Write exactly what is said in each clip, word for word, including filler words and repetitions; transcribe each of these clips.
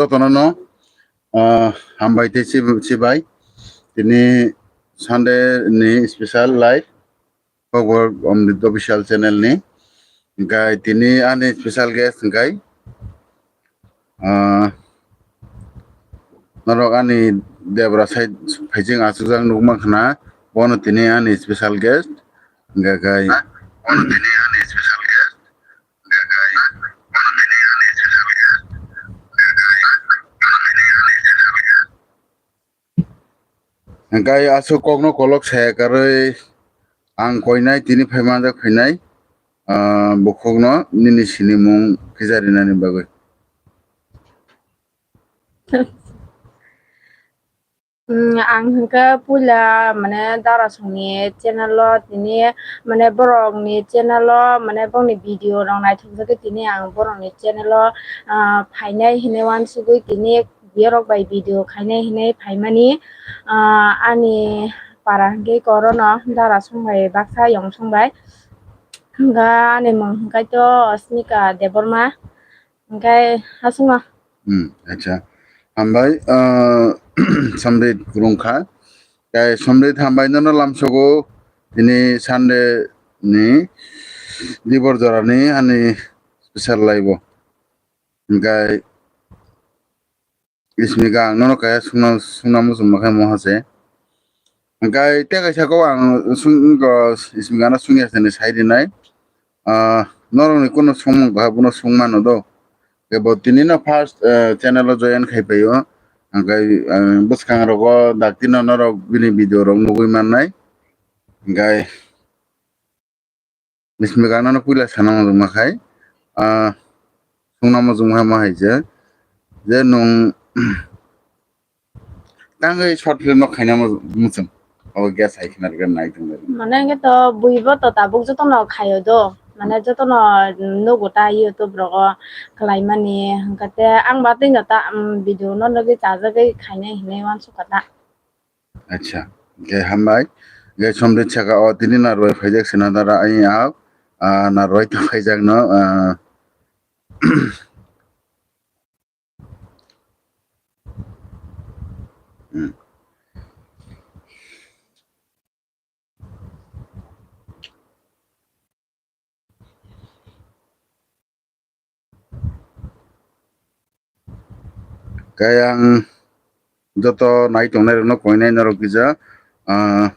Jotono no, ah, hambai tei chib-, chibai. Tini Sunday ni special live. Kokborok Omrit Official channel ni. Hingkai tini ani special guest hingkai, ah, norok ani debra side phaijeng achukjak nukma khna. Bono tini ani special guest. Hingkai kai. Hingkai aswk kokno kolok saya karwi ang koinai tini phai manjak phainai, ah, bukhukno nini sinimung khijarinani bagwi. Hmm, ang hwnkhe puila mane Darasongni channel o tini mane borokni channel o mane bongni video rok naithokjagwi tini ang borokni channel o, ah, phainai hinwi uansugwi tini borok bai video khainai hinwi phaimani, ah, ani para hwnkhe Korono Darasong bai baksa Yongsong bai. Hwnkhe ani mung hwnkhe to Osmika Debbarma. Hwnkhe aswkno. Hmm, acha. Hambai, ah, Somrit Kurungkha. Tei Somrit hambai nono lamsogo tini Sunday ni dibor jorani ani special live o. Hingkai Ismika ang nono kaya sungna, sungna muchungma khe moha se. Hingkai tei kaisa kok ang sung, wngkha Ismika no sungya sani sai rinai. Ah, norokni kunu sungmung kaha bono sung mano do. Kebo tini no first, eh, channel o join khai paio. Hingkai, eh, bwskang rogo dakti no norok bini video rok nugwi mannai. Hingkai Bismika nano puila sana muchungma khai, ah, sungna muchungma hai ma hai je, je nung tangwi short film no khaina mu-, muchung. Abo guest hai khna rwgwi nai tong lai. Mane hwnkhe to buibo to tabuk jotono khaio do. Mane jotono nugo ta YouTube rogo khlaimani hwnkhe te ang ba tei no ta, um, video no nugwi chajagwi khainai hinwi uansukha ta. Acha, ge hambai. Ge somrit saka o tini narwai phaijak sina dara ai au, ah, narwai to phaijak no, ah, hmm. Khe ang joto nai tongnai rokno koinai norok kisa, ah,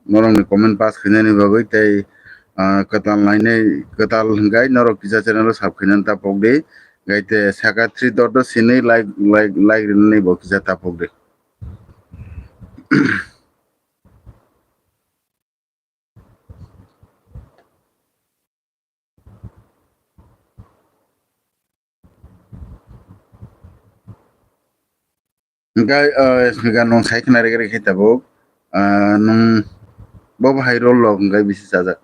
norokni comment pass khainani bagwi tei, ah, kwtal nainai, kwtal hwnkhe norok kisa channel o sub khainani ta pokdi. Hwnkhe te saka three dot o sinwi like, like, like rinani bo kisa ta pokdi. Hwnkhe, ah, Smika nwng sai khna rega rega khe tabuk, ah, nwng bo bahai role rok hwnkhe bisi chajak.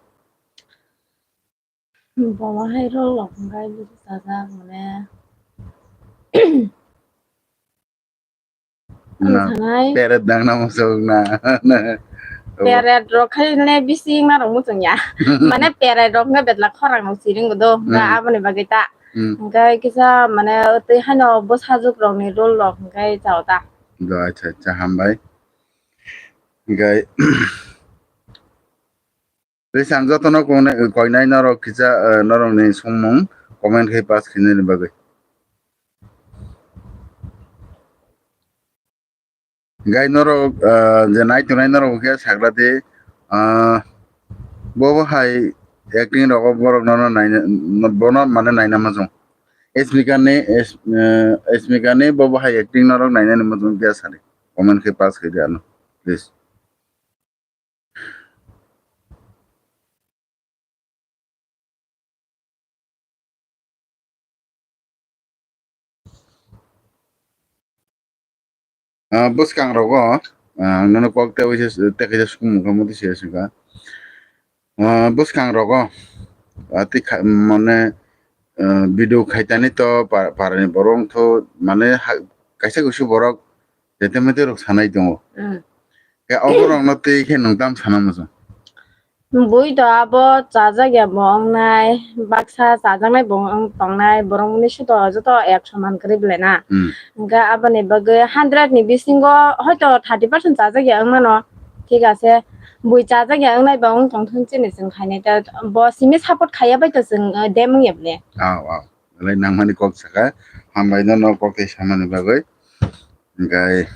Bo bahai role rok hwnkhe bisi chajak mane. Ano na, thanai. Peret dang na muchung na. Peret rok khai ne bising na rok muchung ya. Mane peret rok nge betla khorang rok siring do. Hmm. Ga aboni bagwi ta. Hmm. Hwnkhe kisa mane twi haino bwsajwk rok ni role rok hwnkhe chao ta. Do, acha, acha, hambai. Hwnkhe Tei ang jotono koinai, koinai norok kisa, eh, norokni songmung comment khai pass khainani bagwi. Gai norok, eh, je nai tongnai norok khe sagra di, eh, bo bo hai acting rogo borok nono naina, bono mane naina mojong. Smika ni, S-, eh, Smika ni bo bo hai acting norok nainani mojong dia sadi. Comment khai pass khai di ano, please. Ah, bwskang rogo, ah, ang nono kok tei waisa, tei kaisa sukung mungkha muti se swngkha. Ah, bwskang rogo, ah, tei kha-, mane, ah, video khaitani to pa-, parani borok wngtho, mane ha-, kaisa kusu borok jete mete rok sanai tongo. Mm. Khe oborokno tei khe nwng tam sana muchung? Bui to abo chajak ya bo wngnai, baksa chajaknai bo wng tongnai, borok mwnwi sudo joto ek soman kwrwi belai na. Hmm. Hwnkhe aboni bagwi hundred ni bisingo hoito thirty percent chajak ya wng mano. Thik ase, bui chajak ya wngnai bo wng tong thung chini chwng khainai ta, bo simi support khaiya bai to chwng, eh, dem wng ya bole. Aw, aw. Belai nangmani kok saka, hambai no, no kok tei samani bagwi. Hwnkhe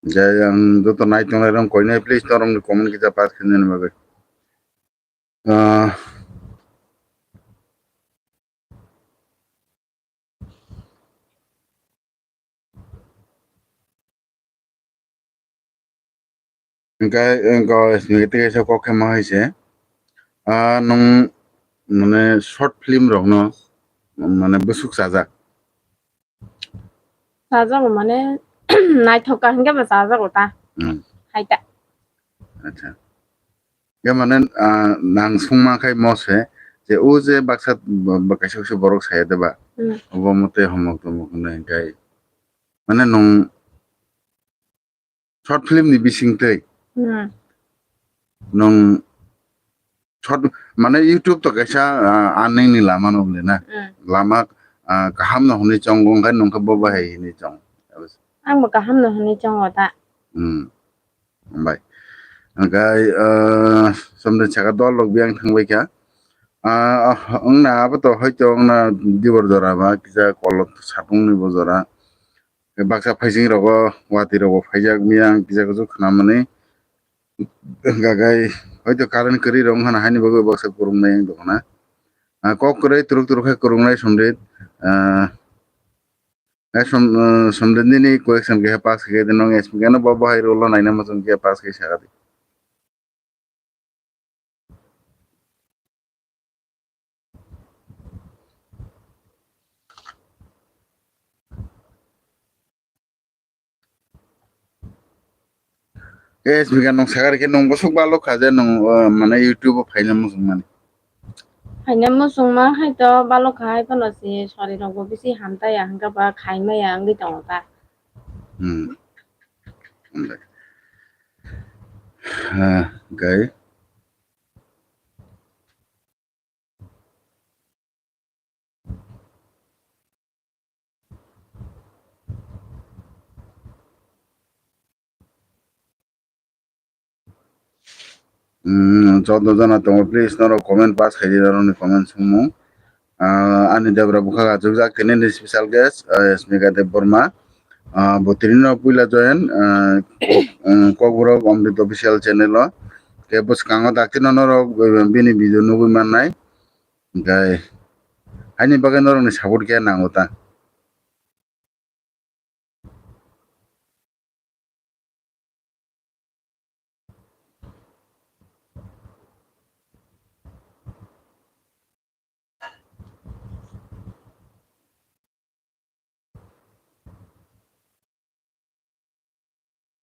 Jai ang joto nai tongnai rok koinai, please norokni comment kisa pass khainani bagwi. Ah, hwnkhe, hwnkhe tei kaisa kok khe ma hai se, ah, nwng mane short film rokno mane bwswk chajak? Chajago mane naithok ka hwnkhe bo chajago ta. Hmm. Hai ta. Acha. Ya mane, ah, nang sungma khai mo se je o je baksa b-, b-, kaisa kaisa borok saya de ba. Hmm. Obo mote homok tomok hwnwi hwnkhe mane nwng short film ni bising twi. Hmm. Nwng short, mane YouTube to kaisa, ah, earning ni lama no le na. Hmm. Lama, ah, kaham no hwnwi chongo, wngkha nwng khe bo bahai hwnwi chong. Ang bo kaham no hwnwi chongo ta. Hmm. Hambai. Hwnkhe, ah, somni saka dol rok biyang thangbai kha. Ah, wngna abo to hoito wngna dibor jora ba kisa kolok sapung ni bo jora. Baksa phaising rogo watwi rogo phaijak miyang kisa kusu khwnamani. Hwnkhe hoito current kwrwi rok wngkha na haini bagwi baksa kwrwngmaya wng tongkha na. Ah, kok kwrwi turuk turuk khe kwrwngnai Somrit. Ah, eh, Som-, eh, Somrit nini question khe pass khe de nwng S P K no bo bahai role o naina muchung khe pass khe saka di. Yes, S P K nwng sakha rikhe nwng bwswk balok kha je nwng, uh, mane YouTube o phaina muchung mani. Phaina muchung ma hai to balok kha hai phano se sori rok bo bisi hamtaya hwnkhe ba khai maya wngwi tongo ta. Hmm. Hambai. Ah, gai. Hmm, joto jana tongo, please, norok comment pass khaidi, norokni comment swngmung. Ah, ani debra bwkhak achukjak, tini ni special guest, ah, Smika Debbarma. Ah, bo tini no puila join, ah, kok-, ah, Kokborok Amrit official channel o. Khe bwskango dakti no norok, eh, bini video nugwi mannai. Hwnkhe haini bagwi norokni support khe nango ta.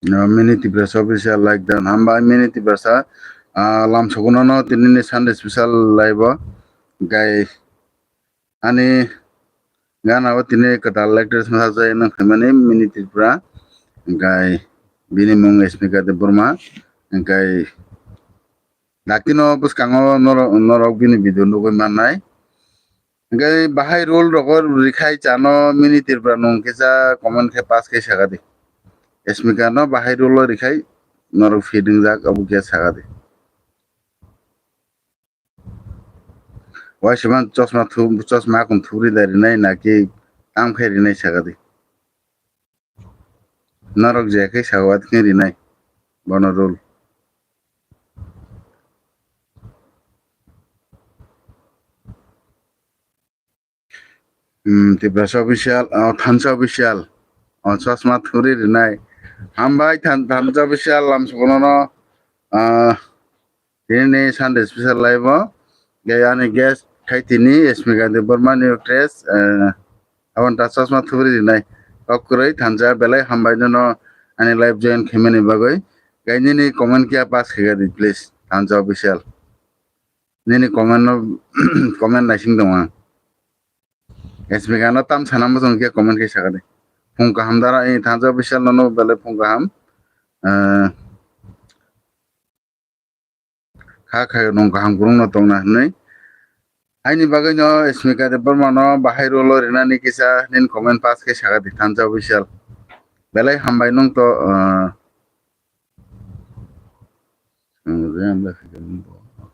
Ah, Mini Tiprasa official like dan. Hambai Mini Tiprasa, ah, lamsogono no tini ni Sunday special live o. Gai ani gana o tini kwtal actress masa jai nang khaimani Mini Tripura. Gai bini mung Smika Debbarma. Gai dakti no bwskango norok, norok bini video nugwi mannai. Hwnkhe bahai role rogo rikhai chano Mini Tripura nwng kisa comment khe pass khe saka di. Smika no bahai role o rikhai norok feeding jak abo khe saka di. Waisima chosma thu-, chosma akung thubri da rinai naki tang phai rinai saka di. Norok je khe saka watkhe rinai bono role. Hmm, Tiprasa official, oh, Thansa official. Oh, chosma thuri rinai. Hambai Than-, Thansa official lamsogono no, ah, tini ni Sunday special live o. Ge ani guest, Khai tini Smika Debbarma ni actress, eh, aboni ta chosma thubri rinai. Kok kwrwi thansa belai hambai nono ani live join khaimani bagwi. Gai nini comment kiya pass khaika di please, thansa official. Nini comment no, comment naising tong ang. Smika no tam sana muchung kiya comment khai saka di. Phung kaham dara, eh, thansa official nono belai phung kaham. Eh, kha khayo nwng kaham kwrwngno tongna hwnwi. Haini bagwino Smika Debbarmano bahai role o rinani kisa nini comment pass khe saka di thansa official. Belai hambai nwng to, ah,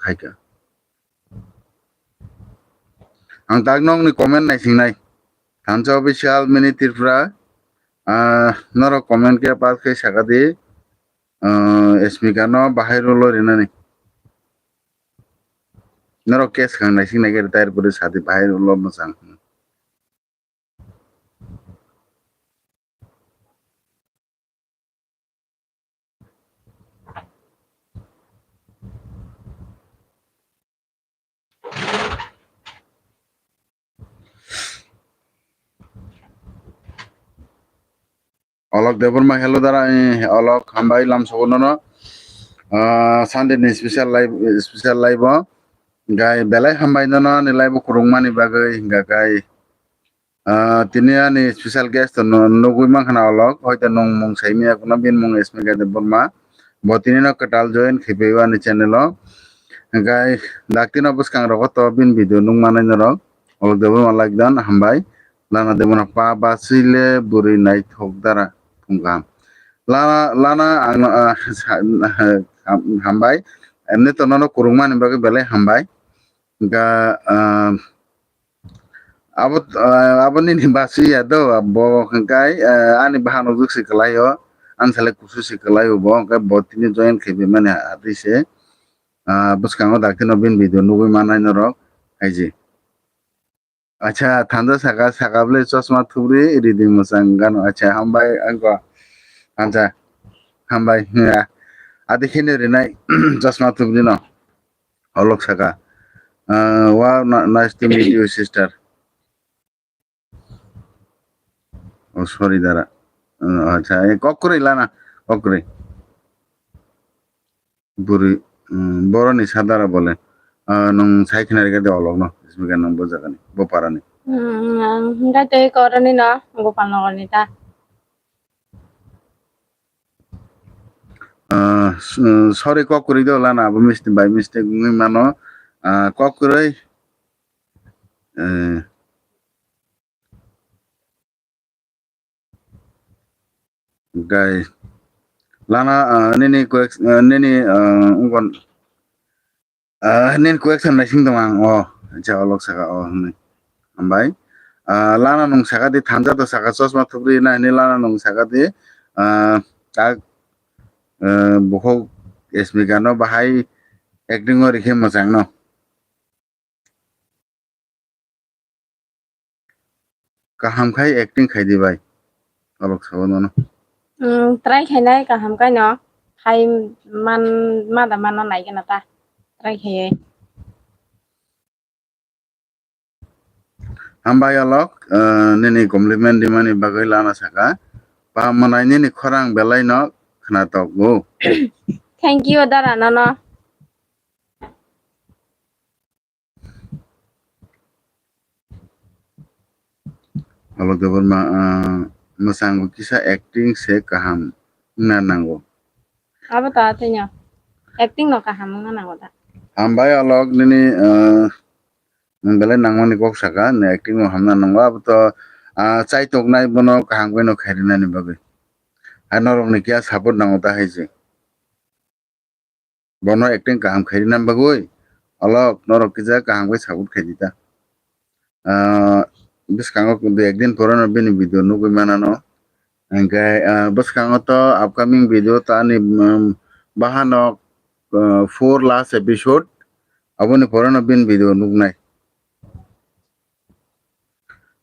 khaika. Ang tak nokni comment naisingnai. Thansa official mini Tripura, ah, norok comment khe pass khe saka di. Ah, Smika no bahai role o rinani. Norok case khang naising nai khe retire pore sadi bahai role o mwchang. Olok Debbarma, hello dara, eh, Olok, hambai lam sogo nono. Ah, Sunday ni special live, special live o. Gai belai hambai nono, ani live o kwrwngmani bagwi, hingka gai. Ah, tini ani special guest no nugwi mankha na Olok, hoite nwng mung saimaya kuno, bini mung Smika Debbarma. Bo tini no kwtal join khibiyo ani channel o. Hingkai dakti no bwskang rogo to bini video nukmanai norok. Olok Debbarma like done, hambai. Lana Debbarma pa ba sile bwrwi naithok dara phung kaham. Lana, lana ang, ah, sa-, ham-, hambai. Emni to nono kwrwngmani bagwi belai hambai. Hingka, ah, abo, ah, abo nini basi ya do, bo hingkai, ah, ani bahan ujuk si kwlai o. Ang sale kusu si kwlai o bo, hingkai bo tini join khibi mani adi se. Ah, bwskango dakti no bini video nugwi manai norok, haiji. Acha, thansa saka, saka bwle chosma thubri, ridi mwchang gano. Acha, hambai, angko. Thansa, hambai, ya. Adi khini rinai, chosma thubri no. Olok saka. Ah, wow, na-, nice to meet you, sister. Oh, sorry, dara. Uh, acha, eh, kok kwrwi lana, kok kwrwi. Bwrwi, um, boroni sadara bole. Ah, nwng sai khna rega de Olok no, Smika nwng bo jagani, bo parani. Hmm, hingke tei koroni no, Gopalnagar ni ta. Ah, s-, sorry, kok kwrwi do lana, abo mistake, by mistake wngwi mano. Ah, kok kwrwi. Eh, Gai. Lana, ah, nini kwek, ah, nini, ah, ungkon, ah, nini kwek san naising tong ang. Oh, acha, Olok saka, oh, hwnwi. Hambai. Ah, lana nwng saka di thansa to saka chosma thubri na hwnwi lana nwng saka di, ah, tak, ah, bukhuk Smika no bahai acting o rikhe mwchang no. Kaham khai acting khai di bai. Olok sabo nono. Hmm, try khainai kaham kai no. Khai man, ma da mano nai gana ta. Try khaiye. Hambai Olok, eh, nini compliment dimani bagwi lana saka. Pa manai nini khorang belai no khna tok go. Thank you, dara nono. Alo Debbarma, ah, mwchangbo kisa acting se kaham wngna nango. Abo ta tei no. Acting no kaham wngna nango da. Hambai Olok nini, ah, nwng belai nangmani kok saka, ni acting no hamna nango. Abo to, ah, chaitok nai bono kaham khe no khairina ni bagwi. Hai norok ni kiya support nango ta hai se. Bono acting kaham khairina bagwi, Olok, norok kisa kaham khe support khaidi ta. Ah, bwskango dui ek din pore no bini video nugwi manano. Hingkhe, ah, bwskango to upcoming video to ani, um, bahano, ah, four last episode, aboni pore no bini video nugnai.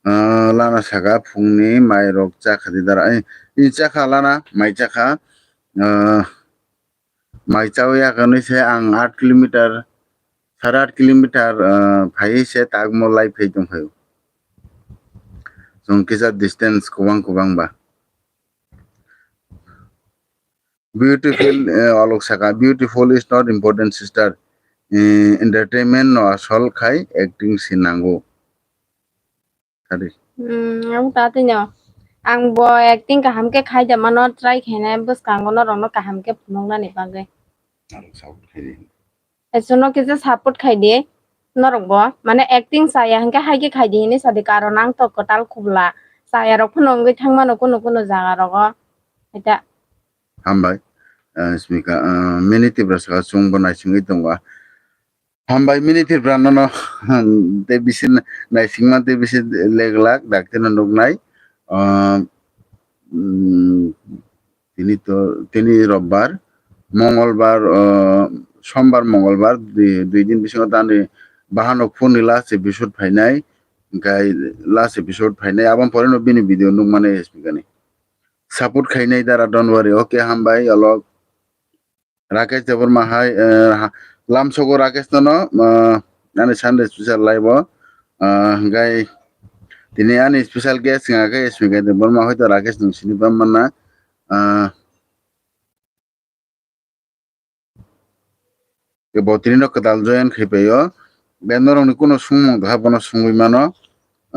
Ah, lana saka phungni mai rok chakha di dara. Ai, i chakha lana, mai chakha. Ah, mai chawi ya khe nwi se ang aat kilometer Sare aat kilometer, ah, phaiwi se takmo live phai tongphaio. Chwng kisa distance kwbang kwbang ba. Beautiful, eh, Alok saka, beautiful is not important, sister. Eh, entertainment no asol khai acting si nango. Sadi. Hmm, ang ta tino. Ang bo acting kaham khe khai da mano, try khainai bwskango norokno kaham khe phunuknani bagwi. Alok support khai di. Esono kisa support khai di. Norok bo, mane acting chaya hwnkhe hai khe khai di hinwi sadi, karon ang to kwtal kubla. Chaya rok phano wngwi thangmano kunu kunu jaga rogo. Haita. Hambai. Eh, Smika, eh, mini Tiprasa chwngbo naisingwi tongo. Hambai mini Tiprasa nono, tei bisi naisingma tei bisi leglak daktino nuknai. Ah, mm, tini to, tini robbar, mongolbar, ah, sombar, mongolbar, dui, dui din bisingo tani bahano phone ni last episode phainai, hwnkhe last episode phainai, aboni pore no bini video nukmani Smikani. Support khainai dara, don't worry. Okay, hambai, Alok. Rakesh Debbarma hai, eh, ha-, lamsogo Rakesh nono, eh, ani Sunday special live o, eh, hwnkhe tini ani special guest wngkha khe Smika Debbarma, hoito Rakesh nwng sini bam manna, eh, bo tini no kwtal join khai paio, be norok ni kuno swngmung tongkha bono swngwi mano,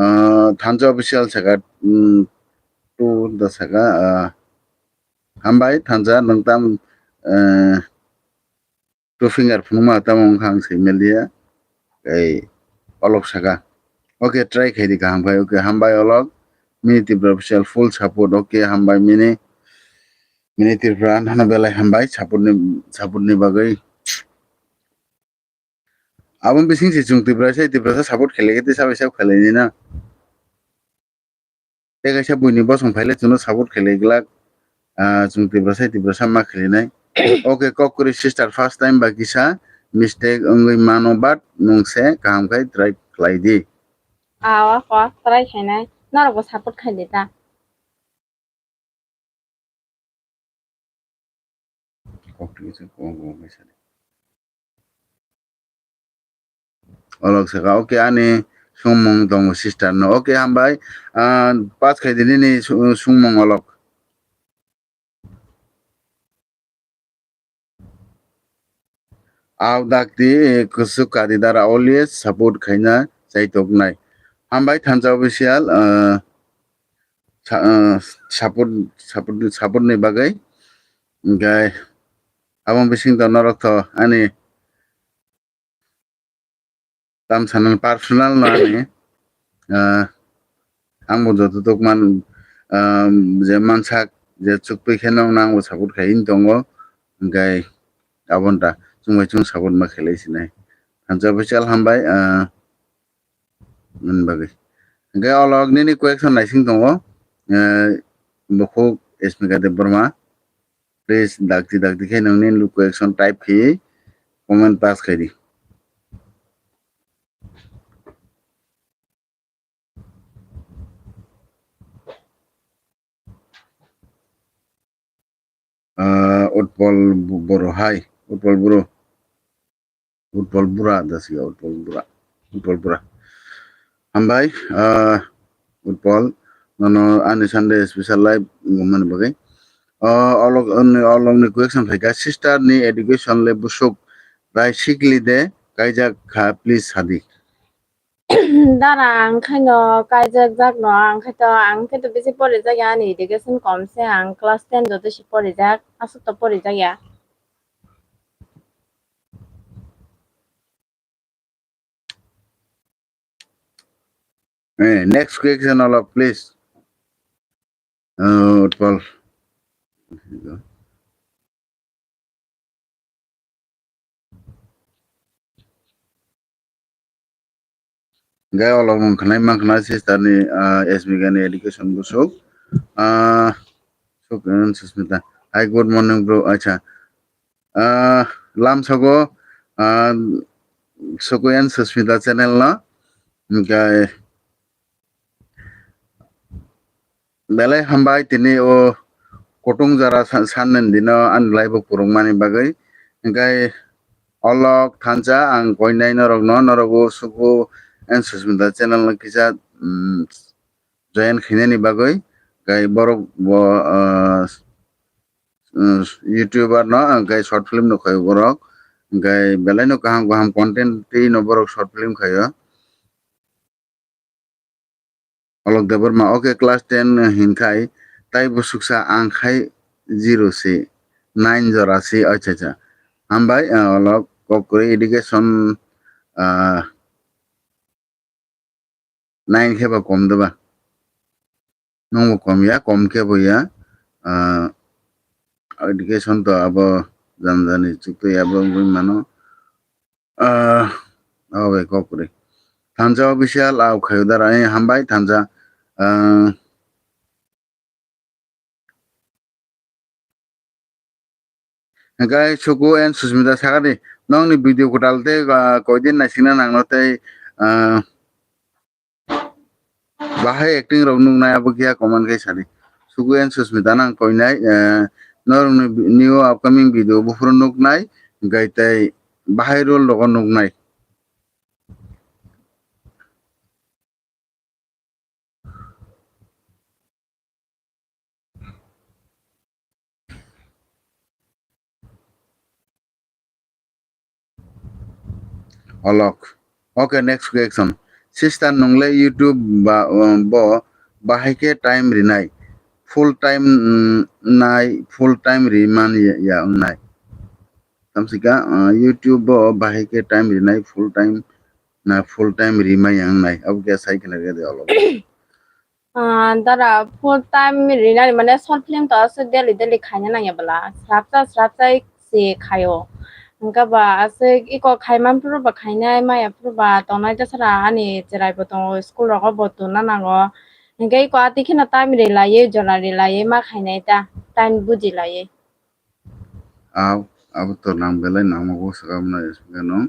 eh, Thansa official saka, mm, two da saka, eh, Hambai Thansa, nwng tam, eh, two finger phunukma tamo wngkha ang saimanliya. Ei, Olok saka. Okay, try khaidi kaham khai. Okay, hambai Olok. Mini Tripura official full support. Okay, hambai mini. Mini Tripura, ano belai hambai support ni, support ni bagwi. Aboni bising se chwng Tiprasa, Tiprasa support khailai khe tei sabai sabo khailai ni na. Tei kaisa buini bosong phaile chwngno support khailai glak. Ah, chwng Tiprasa, Tiprasa ma khailai nai. Okay, kok kwrwi sister, first time ba kisa mistake wngwi mano, but nwng se kaham khai try khlai di. Ah, o kok try khainai. Norokbo support khaidi ta. Kok twi se kok bo bai sadi. Olok saka, okay, ani sungmung tongo sister no. Okay, hambai. Ah, pass khaidi nini su-, sungmung Olok. Au dakti, eh, kusuk kadi dara always support khaina chaitok nai. Hambai Thansa official, eh, sa-, eh, support, support, support ni bagwi. Hwnkhe aboni bising to norok to ani tam sanani personal no ani, ah, ang bo joto tok man, ah, je mansak je chukpi khe nong nang bo support khai in tongo, hwnkhe aboni ta chwng bai chwng support ma khelai sinai. Thansa official hambai, ah, mani bagwi. Hwnkhe Olok nini question naising tongo, ah, bukhuk Smika Debbarma. Please, dakti dakti khe nongni location type khe comment pass khaidi. Ah, Utpal Bu-, Boro hai, Utpal Boro. Utpal Bura, da siya Utpal Bura. Utpal Bura. Hambai, ah, Utpal, nono ani Sunday special live wngmani bagwi. Ah, Olok, ani Olokni question phaikha, sister ni education le busuk bai sikli de kaijak kha, please sadi. Dara, ang khaino kaijak jak no, ang khaito, ang khaito bisi porijak ya, ani education kom se, ang class ten joto si porijak, aswk to porijak ya. Eh, next question, Olok, please. Uh, Utpal. Gai Olok nung khnai mang khna sister ni, ah, Smika ni education busuk. Ah, Suk-, Susmita. Hi, good morning, bro. Acha. Ah, lamsogo, ah, Sukuyan Susmita channel no. Hingkai belai hambai tini o kutung jora sa-, sanni dino ani live o kwrwngmani bagwi. Hingkai Olok thansa ang koinai norokno, norok o Suku and Susmita channel no kisa, mm, join khainani bagwi, kai borok bo, ah, mm, YouTuber no, ah, kai short film no khaio borok, kai belai no kaham kaham content twi no borok short film khaio. Olok Debbarma, okay, class ten hinkhai, tai bwswksa ang khai zero si, nine jora si, acha, acha. Hambai, ah, olok kok kwrwi education, ah, nine khe ba kom de ba? Nwng bo kom ya, kom khe bo ya. Ah, education to abo jani jani chukto ya bo wngwi mano. Ah, oh, bai kok kwrwi. Thansa official, ah, khayo dara, eh, hambai thansa. Ah, hingke Suku and Susmita sakani, nongni video kwtal tei, ah, koidin naisingna nangno tei, ah, bahai acting rok nuknai abo kiya comment khe sadi. Suku and Susmita nang koinai, eh, norokni new upcoming video buphuru nuknai, hingke tei bahai role rogo nuknai. Olok. Okay, next question. Sister, nungle YouTube ba, um, bo bahai khe time rinai? Full time, mm, nai, full time riman ya, ya wngnai. Tamsika, uh, YouTube bo bahai khe time rinai, full time na, full time rimai ya wngnai. Abo khe sai khna rwdi olok. Ah, dara full time rinani mane short film to aswk daily daily khaina nangya bwla, srapsa srapsa se khaio. Hwnkhe ba aswk iko khaiman phuru ba khainai maya phuru ba tongnai ta sara ani cherai bo tongo, school rogo bo tonna nango. Hwnkhe iko atwi kheno time rilaiwi jora rilaiwi ma khainai ta, time bujilaiwi. Aw, abo to nang belai nangma go swkang mano.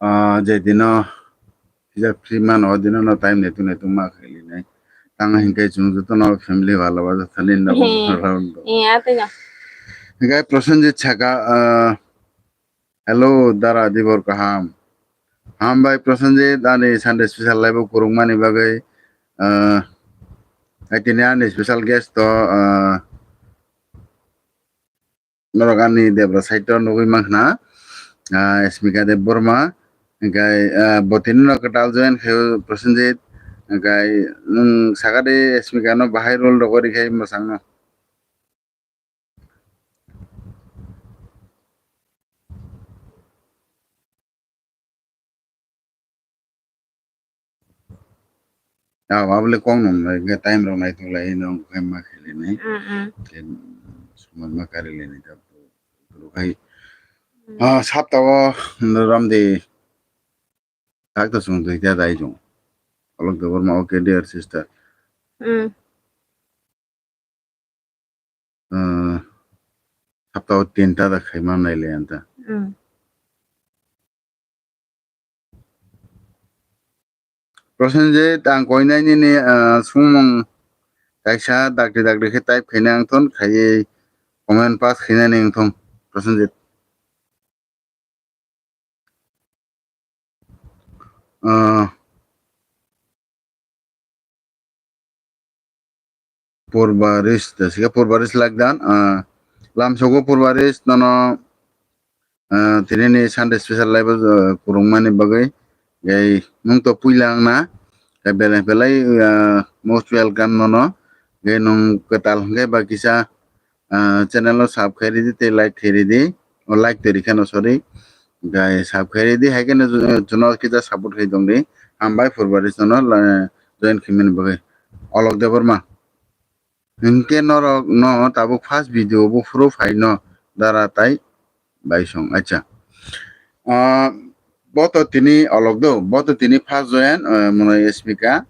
Ah, je dino kisa free mano, o dino no time netung netung ma khaili nai. Tang hinkhe chwng joto no family wala wala thani no. Eh, atwi no. Hinkhe Prosenjit saka, ah, "Hello, Dara Dibor kaham." Hambai Prosenjit, ani Sunday special live o kwrwngmani bagwi, ah, hai tini ani special guest to, ah, Norok ani Debra side o nugwi mankha, ah, Smika Debbarma, hingke, ah, bo tini no kwtal join khaio Prosenjit, hingke nwng sakadi Smika no bahai role rogo rikhe mwchangno. Ah, abole kok nung nai, hingke time rok naitok lai, nung khe ma kheli nai. Mm, mm. Khe somoi ma kari lai nai, ta boro khai. Mm. Ah, sapta o, ramdi, tak to sung twi khe dai jung. Olok Debbarma, okay, dear sister. Mm. Ah, sapta o tinta da khaima nai le anta. Mm. Prosenjit, ang koinai nini, ah, sumung kaisa dakti dakti khe type khaina ang thon khaiwi comment pass khainani ang thon Prosenjit. Ah, Purbaris, da sika Purbaris lagdan, ah, lamsogo Purbaris nono, ah, tinini Sunday special live o, ah, kwrwngmani bagwi, gai nwng to puila wngna, gai belai belai, ah, most welcome nono, gai nwng kwtal hwnkhe ba kisa, ah, channel o sub khai ridi tei like khai ridi, o like twi rikha no, sorry, gai sub khai ridi, hai kheno, eh, chwngno kisa support khai tongdi, hambai Purbaris nono, eh, join khaimani bagwi. Olok Debbarma. Hinkhe norok no tabuk first video buphuru phaino dara tai baisong. Acha. Ah, bo to tini olok do, bo to tini first join, ah, mwnwi Smika.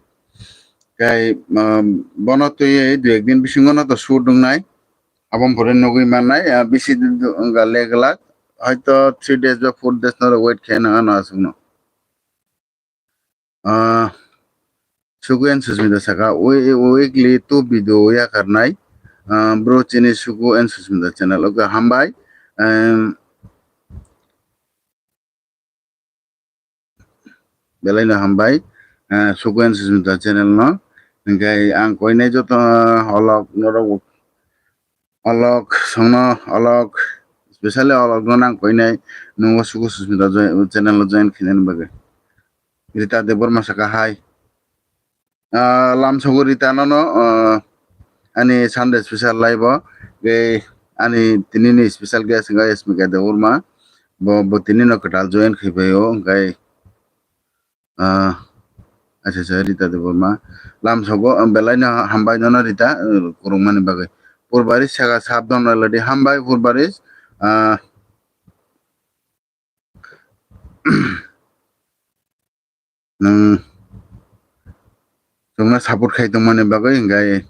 Kai, ah, bono twi dui ek din bisingo no to shoot wngnai. Aboni pore nugwi mannai, ah, bisi din wngkha le glak. Hoito three days ba four days no wait khe nang ano aswkno. Ah, Suku and Susmita saka, "We-, weekly two video yakarnai, ah, bro chini Suku and Susmita channel." Okay, hambai. Em, Belai no hambai, ah, Suku and Susmita channel no. Hingke ang koinai joto, ah, olok norok, olok songno, olok specially olok no nang koinai nungo Suku Susmita join, channel o join khainani bagwi. Rita Debbarma saka hai. Ah, lamsogo Rita nono, ah, ani Sunday special live o, ge ani tini ni special guest wngkha Smika Debbarma, bo, bo tini no kwtal join khai pai o, hingkai, ah, acha, acha, Rita Debbarma, lamsogo, ah, belai no hambai nono Rita, ah, kwrwngmani bagwi. Purbaris saka sabdon rwladi hambai Purbaris, ah, nwng chwngno support khai tongmani bagwi hingkai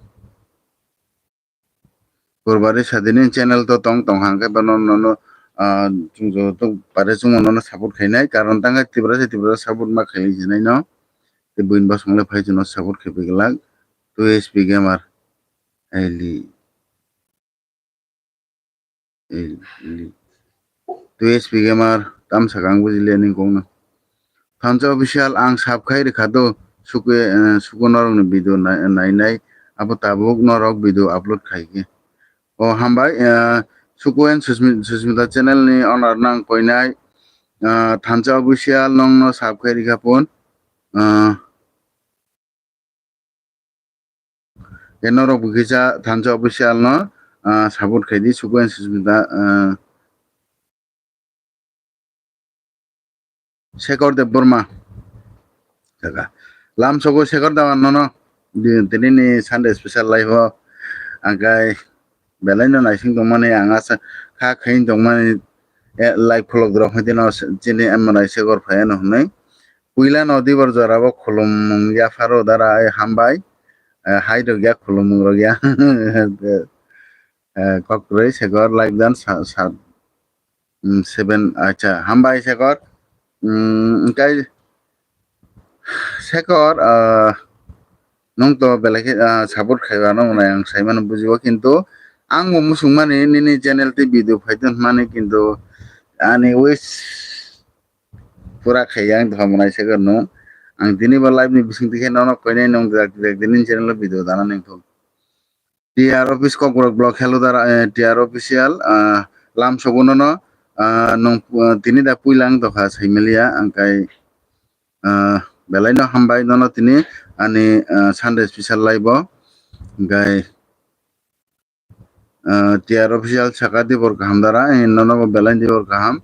Purbaris sadini channel to tong tong hangkhe bono nono, ah, chwng joto pare chwngno nono support khainai, karon tangkhe Tiprasa Tiprasa support ma khailai sinai no, tei buini bosongle phai chwngno support khai pai glak, two H P Gamer, Aili. Two H P Gamer, tam sakang buji le ning kong no. Thansa official ang sab khai rikha do, suku, eh, suku norok ni video nai, nai, nai, abo tabuk norok video upload khai khe. O hambai, eh, suku and Susmi-, Susmita channel ni owner nang koinai, eh, Thansa official nong no sab khai rikha pon, eh, Tei norok bo kisa Thansa official no, ah, support khai di, Suku and Susmita, ah, Shekhar Debbarma. Jaga. Lamsogo Shekhar Dewan nono, di, tini ni Sunday special live o, angkai belai no naising tongmani, ang asa kha khain tongmani, eh, live vlog rok hai dino chini M R I Shekhar phai ano hwnwi. Puila no dibor jora bo khulumung yapharo dara ai hambai. Eh, hai rok ya khulumung rok ya. Eh, kok kwrwi Shekhar like dan sa, sa, mm, seven, acha, hambai Shekhar. Mm, engkai Shekhar, ah, nwng to belai khe, ah, support khaiba no hwnwi ang sai mano bujigo, kintu ang bo muchung mani nini channel tei video phai tong mani, kintu ani wish pura khai yang tong mwnai Shekhar no. Ang tini bo live ni bising tikhe nono koinai nwng direct direct nini channel o video dana nang thung. T R Office Kokborok Block hello dara, eh, T R Official, ah, lamsogo nono, ah, nwng, ah, tini da puila wng tongkha saimaliya, angkai, ah, belai no hambai nono tini ani, ah, Sunday special live o, angkai, ah, T R Official saka dibor kaham dara, eh, nono bo belai dibor kaham,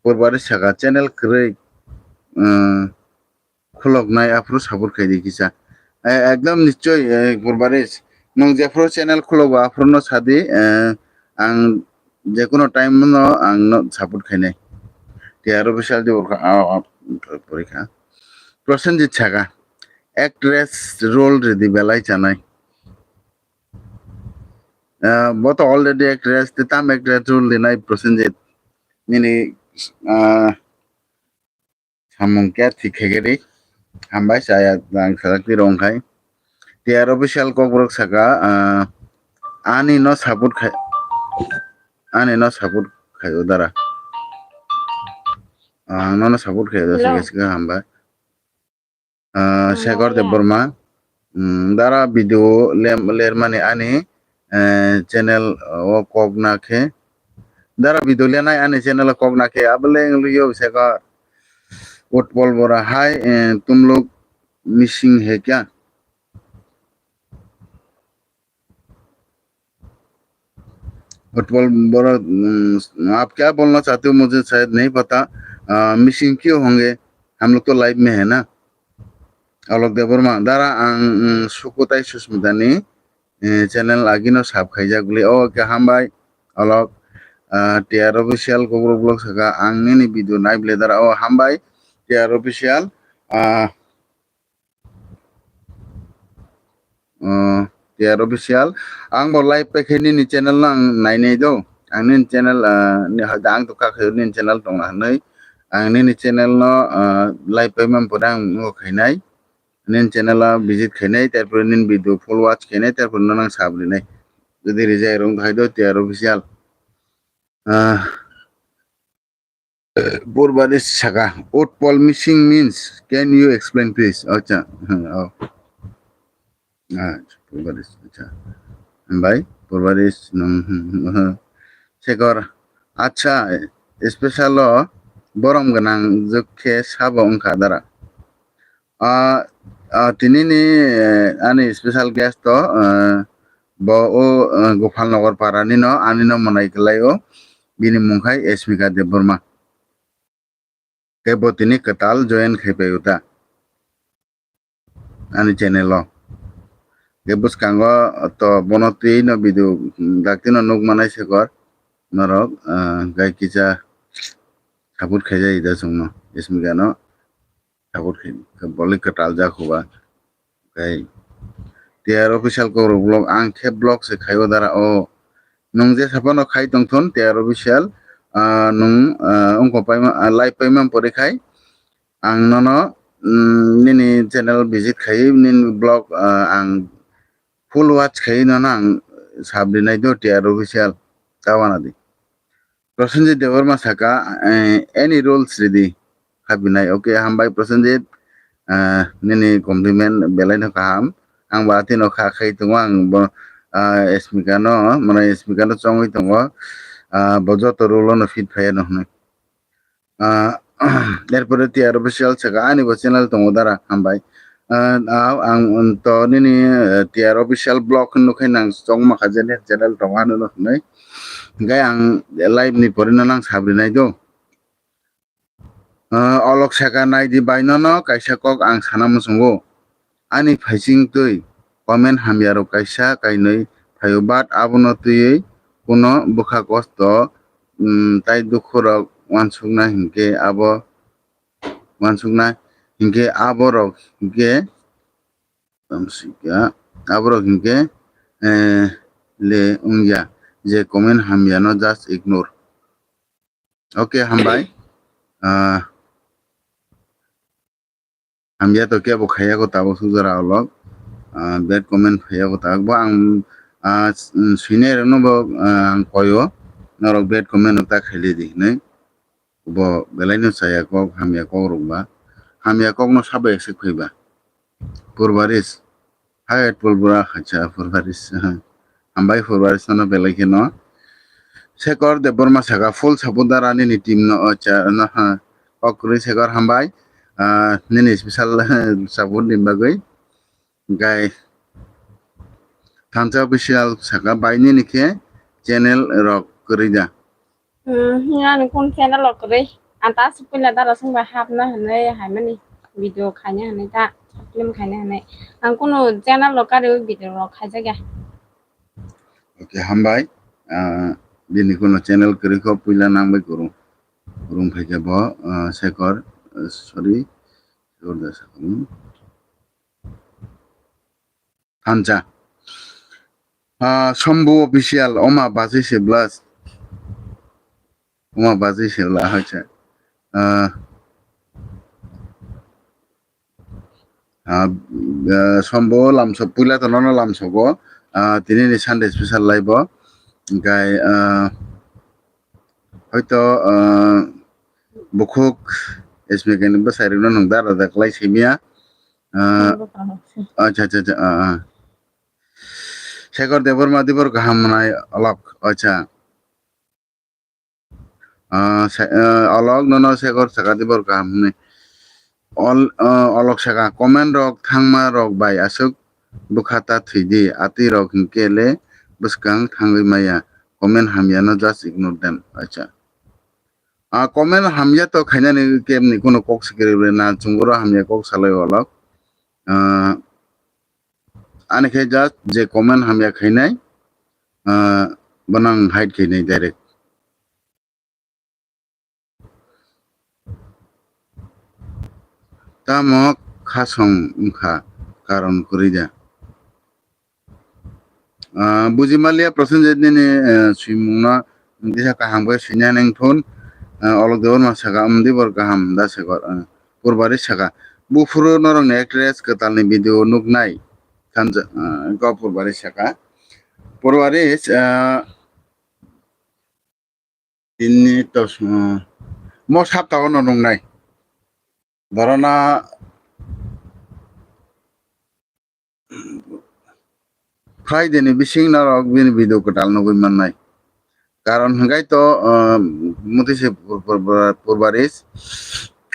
Purbaris saka channel kwrwi, ah, khuloknai aphuru support khai di kisa. Eh, ekdom nischoi, eh, Purbaris. Nwng jephuru channel khulogo aphuru no sadi, eh, ang jekuno time no ang no support khainai. T R Official di urkha, ah, ah, pori kha. Prosenjit saka, actress role ridi belai chanai. Ah, bo to already actress, te tam actress role rinai Prosenjit. Nini, ah, samung khe thik khe giri. Hambai chaya ang sajak twi rong khai. T R Official Kokborok saka, ah, ani no support khai, ani no support khai o dara. Ah, ang no no support khai o dara, hello. Sika sika hambai. Ah, Shekhar Debbarma. Mm, dara video lem-, lermani ani, eh, channel o kok na khe. Dara video lenai ani channel o kok na khe. Abo le wng liyo Shekhar. Utpal Bora hai, eh, tum log missing hai kya? Utpal बड़ा, हम्म, आप क्या बोलना चाहते हो, मुझे शायद नहीं पता। अ, मिसिंग क्यों होंगे, हम लोग तो लाइव में है ना। Alok Debbarma, dara ang, mm, Suku tai Susmita ni, eh, channel agino sab khaijak bli. O, khe hambai, Alok, ah, T R Official Kokborok Vlog saka, ang nini video nai bli dara. O, hambai, T R Official, ah, Oh, T R Official. Ang bo live paikhe nini channel no ang nainai do. Ang nini channel, ah, ni, ang to kha khe nini channel tong na hinwi. Ang nini channel no, ah, live paimani pore ang nugo khainai. Nini channel o visit khainai, tarpore nini video full watch khainai, tarpore no nang sab rinai. Jodi rijai rong khai do T R Official. Ah, Purbaris saka, Utpal missing means, can you explain please? Acha, hmm, oh. Ah, Purbaris, acha. Hambai, Purbaris, nung, hmm, hmm, hmm. Sekor, acha, special o borom gwnang jwk khe sabo wngkha dara. Ah, ah, tini ni, eh, ani special guest to, eh, bo o, eh, Gopal Nagar para ni no, ani no mwnai kwlai o, bini mung khai Smika Debbarma. Khe bo tini kwtal join khai pai o ta ani channel o. Khe bwskango to bono twi no video, mm, dakti no nuk manai Sekor norok, ah, gai kisa support khai jai da chwng no Smika no. Tabuk khe, khe bolwi kwtal jak huba. Tei T R official kokrok vlog, ang khe vlog se khaio dara o. Nwng je saphano khai tongthun T R official, ah, nwng, ah, wngkok paima, ah, live paima pore khai. Ang nono, mm, nini channel visit khai, nini vlog, ah, ang full watch khai nono ang sabri nai do T R official. Tawana di. Prosenjit Debbarma saka, eh, any rules ridi khabinai. Okay, hambai Prosenjit, eh, nini compliment belai no kaham. Ang ba atino kha khai tongo, ang bo, ah, Smika no, mane Smika no chongwi tongo. Ah, bo joto rule no fit phaiya no hwnwi. Ah, erpore T R official saka ani bo channel tongo dara, hambai. Ah, ah, ang to nini, eh, T R official vlog nukhe nang chongma kha je nini channel tongo ano no hwnwi. Hingke ang live ni pore no nang sabri nai do. Ah, olok saka naidi bai nono kaisa kok ang sana muchungo. Ani phaising twi comment hamya rok kaisa kainwi phaio, but abono twiwi kuno bwkha kosto, mm, tai dukhu rok wansukna hinkhe abo, wansukna hinkhe aborok hinkhe, tamsika, aborok hinkhe, eh, le wngya je comment hamya no just ignore. Okay, hambai. Ah, hamya to kebo khaiya ko tabuk sujara olok. Ah, bad comment khaiya ko tabuk. Bo ang, ah, s-, mm, swinai rokno bo, ah, ang koyo. Norok bad comment no ta khaili di hinwi. Bo belai no chaya kok, hamya kok rok ba. Hamya kok no sabo accept khai ba. Purbaris. Hai, Pulbura, acha, Purbaris. Hambai Purbaris no belai kheno. Sekor Debbarma saka full support dara nini team no, acha, no, ha. Kok kwrwi Sekor hambai. Ah, nini special support ni bagwi. Gai. Thansa official saka bai nini khe channel rok kwrwi da. Hmm, ani kun channel o kwrwi. Ang ta aswk puila dara swngbai hapna hwnwi haimani video khaina hwnwi ta film khaina hwnwi. Ang kunu channel o kariwi video rok khaijakya. Okay, hambai. Ah, bini kunu channel kwrwi kho puila nang bai kwrwng. Rung phaikhe bo, ah, Sekor, ah, sorry. Sekor da Sekor. Thansa. Ah, Sombu official, oma basi se blast. Oma basi se la hacha. Ah, ah, ah, Sombu lamsok, puila to nono lamsogo. Ah, tini ni Sunday special live o. Gai, ah, hoito, ah, bukhuk S M K ni bwsai rwno nung dara da klai simiya. Ah, acha, acha, acha, ah, ah. Sekor Debbarma dibor kaham mwnai olok, acha. Ah, se-, ah, olok nono Sekor saka dibor kaham hwnwi. Ol-, ah, olok saka comment rok thangma rok bai aswk bwkha ta thwidi, atwi rok hinkhe le bwskang thangwi maya. Comment hamya no just ignore them. Acha. Ah, comment hamya to khainani kebni kuno kok sikiri na chunguro hamya kok salai olok. Ah, ani khe just je comment hamya khainai, ah, bono ang hide khainai direct. Tamo khasong wngkha karon kwrwi da. Ah, Bujimalia Prosenjit nini, eh, swimungno kisa kaham khe swina nang thun, eh, Olok Debbarma saka, um, dibor kaham da Sekor, eh, Purbaris saka. Buphuru norokni actress kwtalni video nuknai. Thansa, eh, go Purbaris saka. Purbaris, eh, Tini tos, uh, Mo sapta o no nungnai. Borona Friday ni bising norok bini video kwtal nugwi mannai. Karon hwnkhe to, ah, muti se pur-, pur-, pur-, purbaris,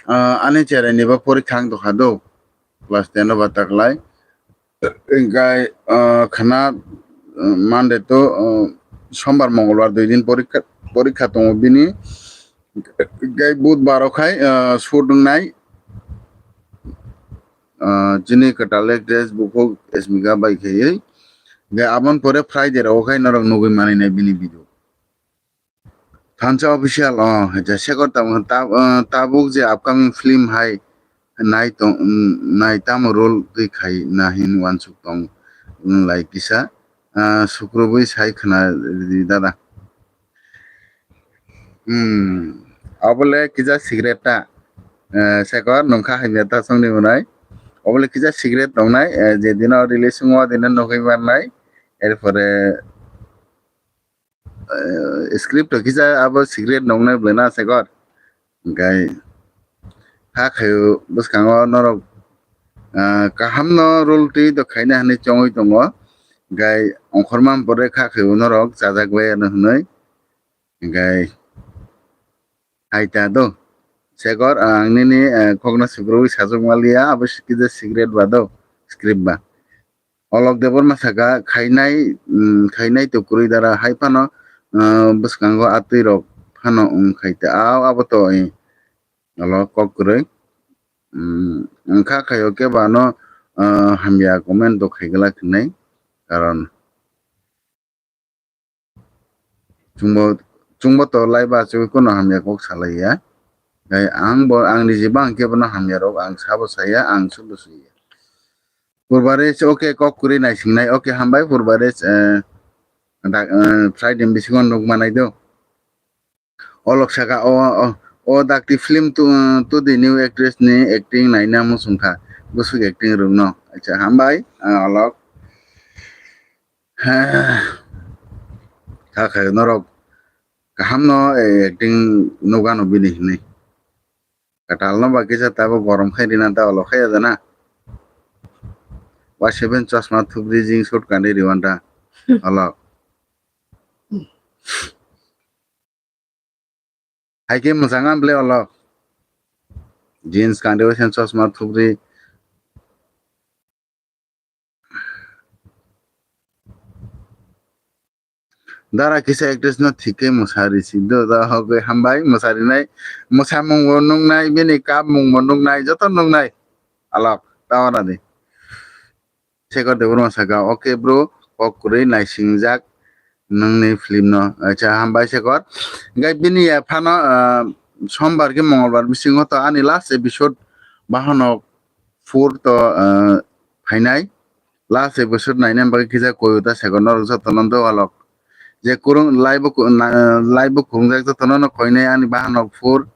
ah, ani cherai ni bo porikha wng tongkha do, class ten o ba taklai. Hwnkhe, ah, khana, ah, Monday to, ah, Sombar, Mongolbar dui din porikha, porikha tongo bini. Hwnkhe Budbar o khai, ah, shoot wngnai. Ah, chini kwtal actress bukhuk Esmika bai khaiwi. Hwnkhe aboni pore Friday rogo khai norok nugwi manwi nai bini video. Thansa official, oh, hacha Shekhar tabuk, tab-, ah, tabuk je upcoming film hai nai tong, mm, nai tamo role twi khai na hin uansuk tong, mm, lai kisa, ah, sukrubwi sai khna ridi dada. Hmm, obole kisa secret ta. Eh, Shekhar, nungkha hamya ta songni mwnai. Obole kisa secret tongnai, eh, je dino release wngo, o dino nugwi mannai. Erpore, eh, script to kisa abo secret nungnai bwlai na, Shekhar. Hwnkhe, ha khaio bwskango norok, ah, kahamno role twi to khaina hinwi chongwi tongo. Hwnkhe, ongkhorma pore kha khaio norok chajak bai ano hinwi. Hwnkhe hai ta do. Shekhar, ang nini, eh, kokno sukrubwi sajwk manliya, abo kisa secret ba do, script ba. Olok Debbarma saka, khainai, mm, khainai to kwrwi dara, hai phano, eh, bwskango atwi rok phano wng khai ta. Aw, abo to, eh, olok kok kwrwi. Mm, wngkha khaio kebo ano, eh, hamya comment to khai glak hinwi. Karon Chwngbo, chwngbo to lai ba chwngwi kono hamya kok salai ya. Tei ang bo, ang niji bang khe bono hamya rok ang sabo saya, ang subo saya. Purbaris, okay, kok kwrwi naisingnai. Okay, hambai Purbaris, eh, dak, eh, Friday bisingo nuk manai do. Olok saka o, o, o dakti film tu, tu the new actress ni acting naina muchungkha. Bwswk acting rwngno. Acha, hambai, ah, olok. Kha khe norok kahamno, eh, acting nukgano bini hinwi. Kwtalno ba kisa tabuk gorom khai rina ta olok khai ya jana. Wa seven chosma thubri jing shot kani riwanta olok. Hai khe mwchang ang ble olok. Jeans kandi o sen chosma thubri. Dara kisa actress no thik khe mwsari si do, da hok hambai mwsari nai, mwsamung bo nuknai, bini kap mung bo nuknai, joto nuknai. Alok, tawana di. Shekhar Debbarma saka, "Okay bro, kok kwrwi naisingjak nungni film no." Acha, hambai Shekhar. Gai bini ya phano, ah, Sombar khe Mongolbar bisingo to ani last episode Bahanok four to, ah, phainai. Last episode naina bagwi kisa koyu ta Shekhar norok jotono do alok. Je kurung live bo ku-, na-, live bo kurungjak jotono no koinai ani Bahanok four,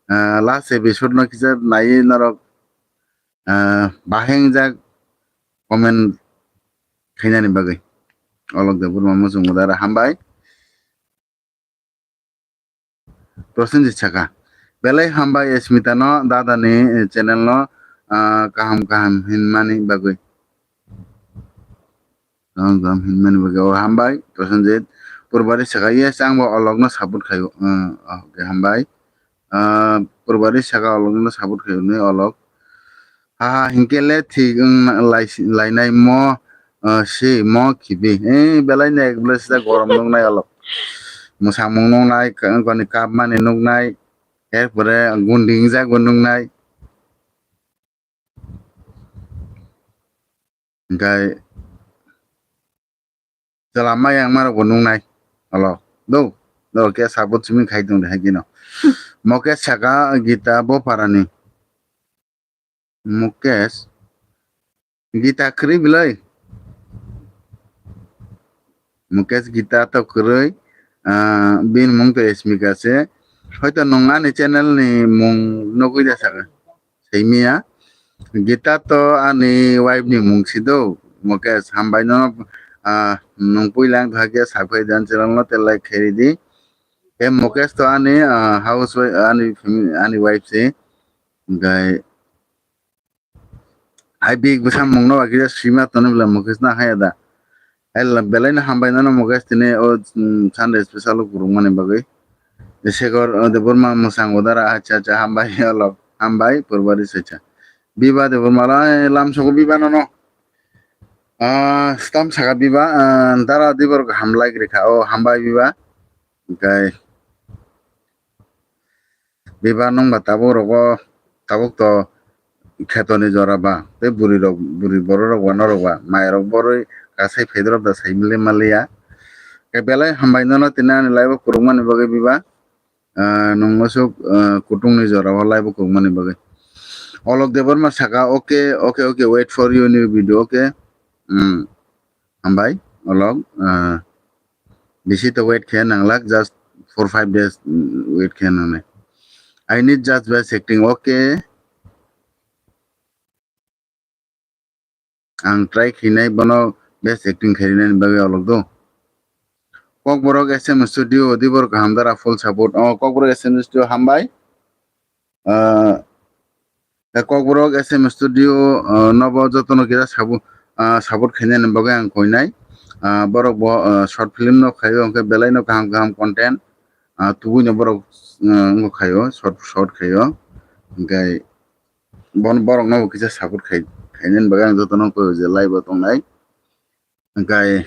ah, last episode no kisa naiwi norok ah, bahengjak comment khainani bagwi. Olok de Burma muchung mudara hambai. Prosenjit saka. Belai hambai Smita no, dada ni, eh, channel no, ah, kaham kaham hinmani bagwi. Kaham kaham hinmani bagwi. O hambai, Prosenjit. Purbari saka, yes, ang bo olok no support khayo. Ah, okay, hambai. Ah, Purbari saka olok no support khayo ni olok. Ha, ha, hinkhe le thik wng na-, lai-, lainai mo, ah, si mo khibi. Eh, belai nek belai sida gorom nuknai olok. Mwsamung nuknai, ka-, kani kap mani nuknai. Erpore gunding jak bo nuknai. Hingkai chwla mayang marok bo nuknai. Olo. Do. Do ke sabut simi khai tong de hai kino. Mukesh saka Gita Boparani. Mukesh. Gita kwrwi belai. Mukesh Gita to kwrwi. Ah, bini mung to Smika se. Hoito nwng ani channel ni mung nugwi da saka. Saimiya. Gita to ani wife ni mung si do. Mukesh, hambai no, ah, nwng puila wng thakhe saphai dan channel no te like khairi di. E Mukesh to ani, ah, house wife, ani family, ani wife se. Hingke hai big bwsa mungno ba kisa sima tono bwla Mukesh na haya da. Hai la belai no hambai nono Mukesh tini o, mm, Sunday special o kwrwngmani bagwi. Sekor, o, Debbarma mwsang udara, acha, acha, hambai olo, hambai Purba Risacha. Biba Debbarma la, eh, lamsogo Biba nono. Ah, stam saka Biba, ah, dara dibor kaham like rikha, o, hambai Biba. Hingke Biba nwng ba tabuk rogo, tabuk to kheto ni jora ba, tei bwrwi rok, bwrwi borok rok ba norok ba, mai rok borwi kasai phaidrop da sai mili maliya. Khe belai hambai nono tini ani live o kwrwngmani bagwi Biba, ah, nwng aswk, ah, kutung ni jora o live o kwrwngmani bagwi. Olok Debbarma saka, "Okay, okay, okay, wait for you new video, okay." Hmm. Hambai, Olok, ah, bisi to wait khe nanglak, just four five days, mm, wait khe nangnai. I need just best acting, okay. Ang try khinai bono best acting khainani bagwi Olok do. Kokborok S M Studio, dibor kaham dara full support. Oh, Kokborok S M Studio hambai. Ah, tei Kokborok S M Studio, ah, nobo jotono kisa sabu-, ah, support khainani bagwi ang koinai. Ah, borok bo, ah, short film no khaio, hwnkhe belai no kaham kaham content, ah, tubui no borok, ah, wngkha khaio, short, short khaio. Hwnkhe bon-, borok no bo kisa support khai, khainani bagwi ang jotono koi je live o tongnai. Hingkai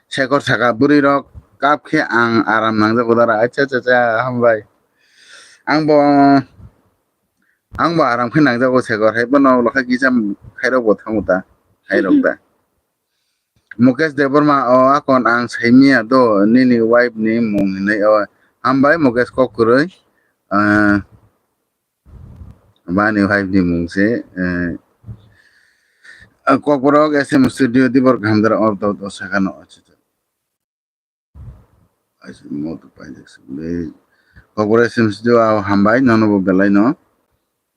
Sekor saka, "Bwrwi rok kap khe ang aram nangjago dara." Acha, acha, acha, hambai. Ang bo, ang bo aram khe nangjago Sekor. Hai bono ulo khe kisa khairok bo thango ta, khairok ta. Mukesh Debbarma, "O akon ang saimiya do nini wife ni mung hinwi." O hambai Mukesh kok kwrwi. Ah, Bani wife ni mung se, eh, ah, Kokborok S M Studio dibor kaham dara o to, to sakano. Acha, acha. Acha, mo to pai jak se. Be, Kokborok S M Studio, ah, hambai, nono bo belai no.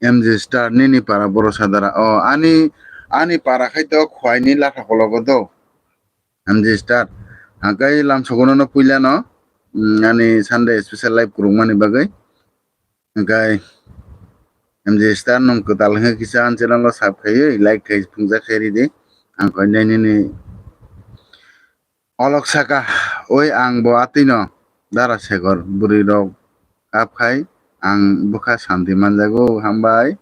M J Star nini para boro sadara. O, ani, ani para khai to khwai ni latha kologo do. M J Star. Hingkai lamsogo nono puila no, mm, ani Sunday special live kwrwngmani bagwi. Hingkai M J Star nwng kwtal hwnkhe kisa ang channel o sub khaiwi like khai phungjak khai ridi. Ang koinai nini olok saka, "Oi ang bo atwi no dara Sekor, bwrwi rok kap khai ang bwkha santi manjago, hambai."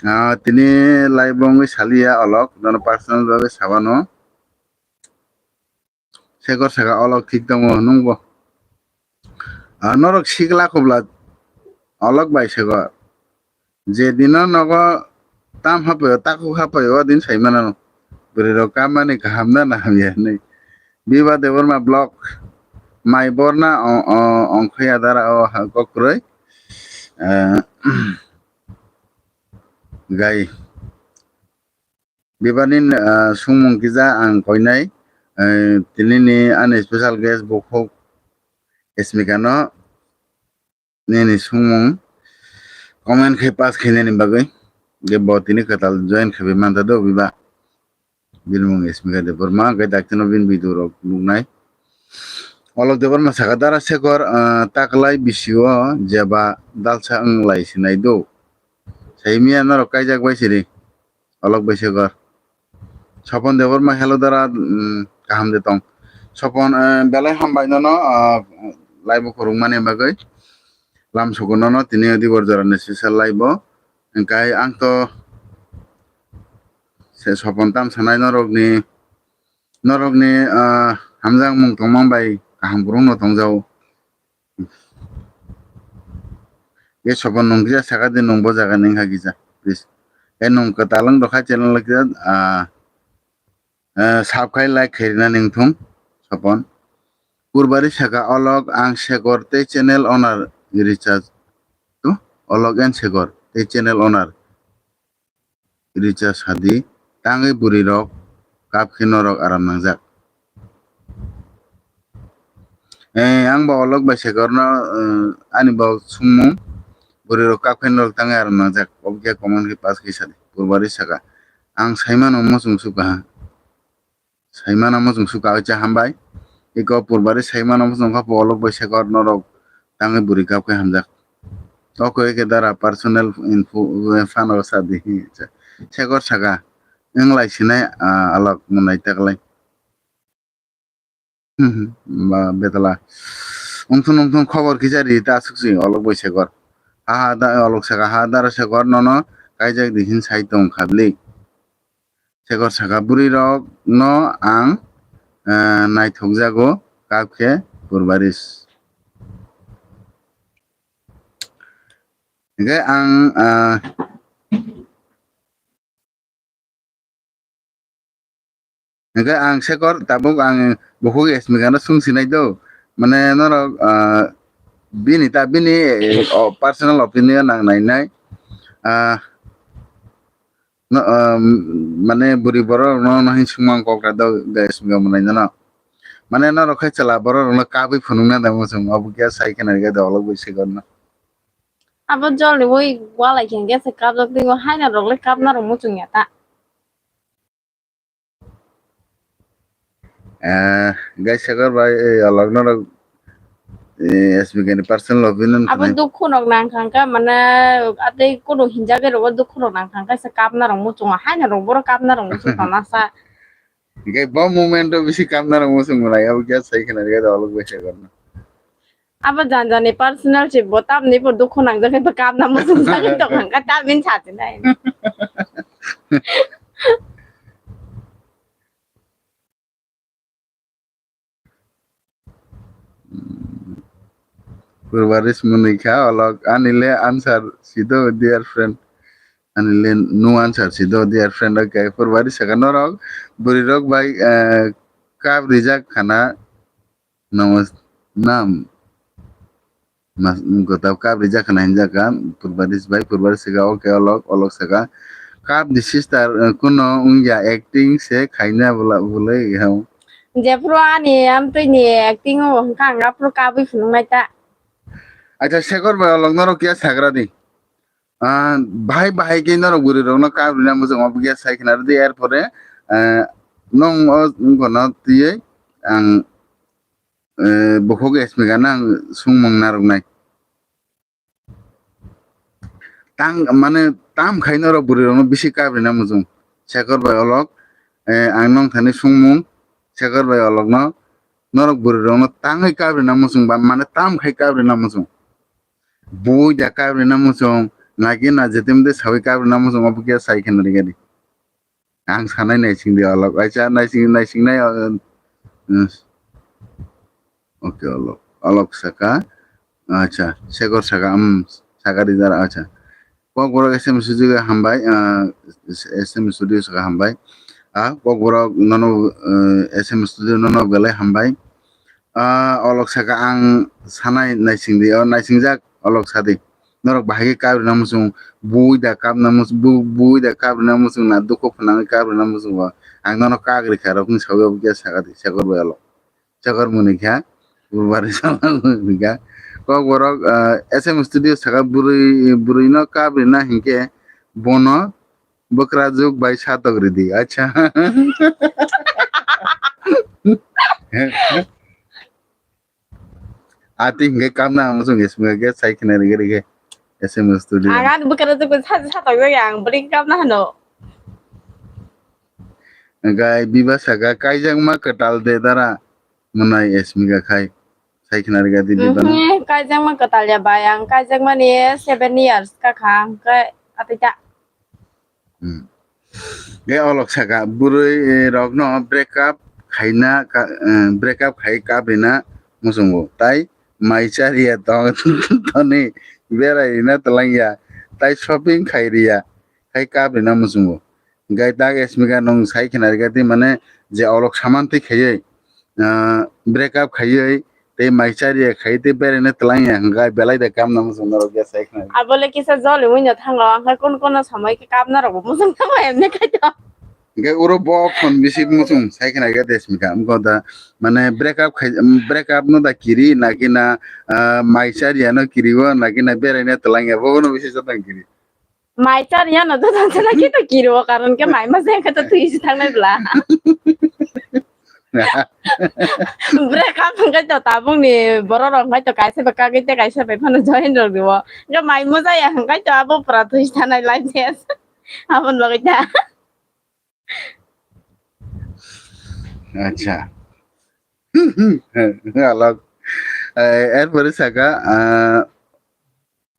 Ah, tini live bo wngwi saliya olok, nono personal bagwi sabano. Sekor saka, "Olok thik tongo nungbo." Ah, norok sikla khobla olok bai Sekor. Je dino nogo tam hapaio, takhuk hapaio, o din sai mano. Bwrwi rok kamani kaham na, na hamya hinwi. Biba Debbarma vlog. Mai borna o, o, ongkhoya dara o ha kokroi. Eh, gai. Bibani, ah, sungmung kisa ang koinai, eh, tinini ani special guest bukhuk Smika no nini sungmung comment khai pass khainani bagwi. Je bo tini kwtal join khaiwi mantha do biba. Bini mung Smika Debbarma, hwnkhe daktino bini video rok nuknai. Olok Debbarma saka, "Dara Sekor, ah, taklai bisio jeba dalsa wng lai sinai do." Saimiya norok kaijak bai siri. Olok bai Sekor. Sopon Debbarma, "Hello dara, mm, kaham de tong?" Sopon, eh, belai hambai nono, ah, live o khorokmani bagwi. Lamsogo nono tini dibor jorani special live o. Hingkai ang to se Sopon tam sanai norokni, norokni, ah, hamjakmung tongma bai kaham kwrwngno tongjao. Ye Sopon nwng kisa saka di nwng bo jaga ni wngkha kisa, please. Ye nwng kwtal wng rwkha channel kisa, ah, ah, sub khai like khairina ningthung Sopon. Purbari saka, "Olok ang Sekor tei channel owner recharge to, Olok and Sekor tei channel owner." Richa sadi, tangwi bwrwi rok kap khe norok aram nangjak. Eh, ang bo Olok bai Sekorno, eh, ani bo sungmung, bwrwi rok kap khe norok tangwi aram nangjak, obo khe comment khe pass khe sadi, Purbari saka. Ang saimano muchung sukha. Saimano muchung sukha, ocha hambai. Iko Purbaris saimano muchung kha po olok bai sekor norok tangwi bwrwi kap khe hamjak. Oko eke dara personal info, eh, phano sadi. Sekor saka, wng lai sinai, ah, alok mwnai taklai. Hmm, ba betala. Wngthun wngthun khobor kisa ri ta aswk si olok bai sekor. Ha ha da olok saka ha dara sekor nono kaijak di hin sai tong kha bli. Sekor saka bwrwi rok no ang, eh, naithok jago kap khe Purbaris. Hingke ang, ah, hingke ang sekor tabuk ang bukhuk S M K no sung sinai do. Mane norok, ah, bini ta bini, eh, o personal opinion ang nainai. Ah, no, ah, mane bwrwi borok no, no hin sung mang kok da do S M K mwnai no. Mane norok khai chwla borok no kabwi phunuk na da muchung obo khe sai khe nai khe do olok bai sekor no. Abo jolni ui walai khe hwnkhe se kabjak twi, o haina rok le kabna rok muchung ya ta. Eh, gai sekar bai, eh, alok norok, eh, S B K ni personal opinion. Abo khwnai. Dukhu rok nang thang kha, mane, atei kono hinjak rok o dukhu rok nang thang kha, se kabna rok muchung o, haina rok boro kabna rok muchung tong na sa. Hingke bo moment o bisi kapna rok muchung mwnai, abo khe sai khna rega da olok bai se gorna. Abo jan jani personal se bo tamni bo dukhu nangjak khe bo kapna muchung jani tong kha, ta bini sa se nai. Purbaris mwnwi kha olok, ani le answer sido, dear friend. Ani le no answer sido, dear friend. Okay, Purbaris saka norok, bwrwi rok bai, eh, kap rijak khana, namo nam. Mas, gotap kap rijak khana hinjak kha, Purbaris bai, Purbaris saka, okay, olok, olok saka. Kap di sister, eh, kuno wngya acting se khaina bwla, bwlwi ham. Jephru ani amtwi ni acting o hwnkha ang aphru kabwi phunuknai ta. Acha, Sekor bai olok norok ya sagra di. Ah, bahai bahai khe norok bwrwi rokno kap rina muchung obo khe sai khna rwdi, er pore, eh, nwng o wngkha no twiwi ang, eh, bukhuk S M K no ang sungmung narwknai. Tang, mane, tam khai norok bwrwi rokno bisi kap rina muchung. Sekor bai olok, eh, ang nwng thani sungmung, Sekor bai olokno norok bwrwi rokno tangwi kap rina muchung ba, mane, tam khai kap rina muchung. Bui da kap rina muchung, naki na jetim de sawi kap rina muchung, obo khe sai khna rega di. Ang sanai naising di olok, acha naising, naising nai, uh, uh, okay, olok, olok saka, acha, Sekor saka, um, saka di dara, acha. Kokborok S M studio hambai, uh, S M studio saka hambai. Ah, Kokborok nono, uh, S M studio nono belai hambai. Ah, olok saka ang sanai naising di, o naisingjak olok sadi. Norok bahai khe kap rina muchung, bui da kapna muchung, bu-, bui da kap rina muchung na, dukhu phwnangwi kap rina muchung ba. Ang nono kak rikha rok ni sawi obo khe saka di, Sekor bai olok. Sekor mwnwi kha, bwrwi sala mwnwi kha. Kokborok, ah, S M studio saka bwrwi, bwrwi no kap rina hinkhe bono Bwkrajwk bai satok ridi, acha. Ati hingke kamna ang muchung S M K khe sai khna rige rige S M S studio. Ang ani bwkrajwk bai sa-, satok jaya ang bwrwi kamna hano. Hingke biba saka kaijakma kwtal de dara. Mwnai S M K khai sai khna rega di bibano. Mhm, kaijakma kwtal ya bai, ang kaijakmani seven years ka kha, hwnkhe atita. Hmm. Ge olok saka bwrwi, eh, rokno break up khaina ka, eh, break up khai kap rina muchungo. Tai mai chariya tong toni berai rina twlang ya. Tai shopping khai riya khai kap rina muchungo. Hingke tak S M K nwng sai khna rega di mane je olok saman twi khaiwi, ah, break up khaiwi tei mai chariya khai tei beraina twlang ya hingke belai de kamna muchung norok ya sai khna. Abo le kisa joli wngya thanglo, ang khe kun kun samai khe kapna rok bo muchung thango emne khai to. Hingke uro bo phone bisi muchung sai khna rega de S M K wngkha da mane break up khai, break up no da kiri na kina, ah, mai chariya no kiri o na kina beraina twlang ya bo no bisi jotang kiri. Mai chariya no to tang sana khe to kiri o, karon khe mai ma jeng khe to twi si thangnai bla. Break up hwnkhe to tabukni borok rok hwnkhe to kaisa bai kagwi tei kaisa bai phano join rok rwo. Hwnkhe mai mujaya hwnkhe to abo pura thwi sanai life test. Aboni bagwi ta. Acha. Alok. Eh, erpore saka, ah,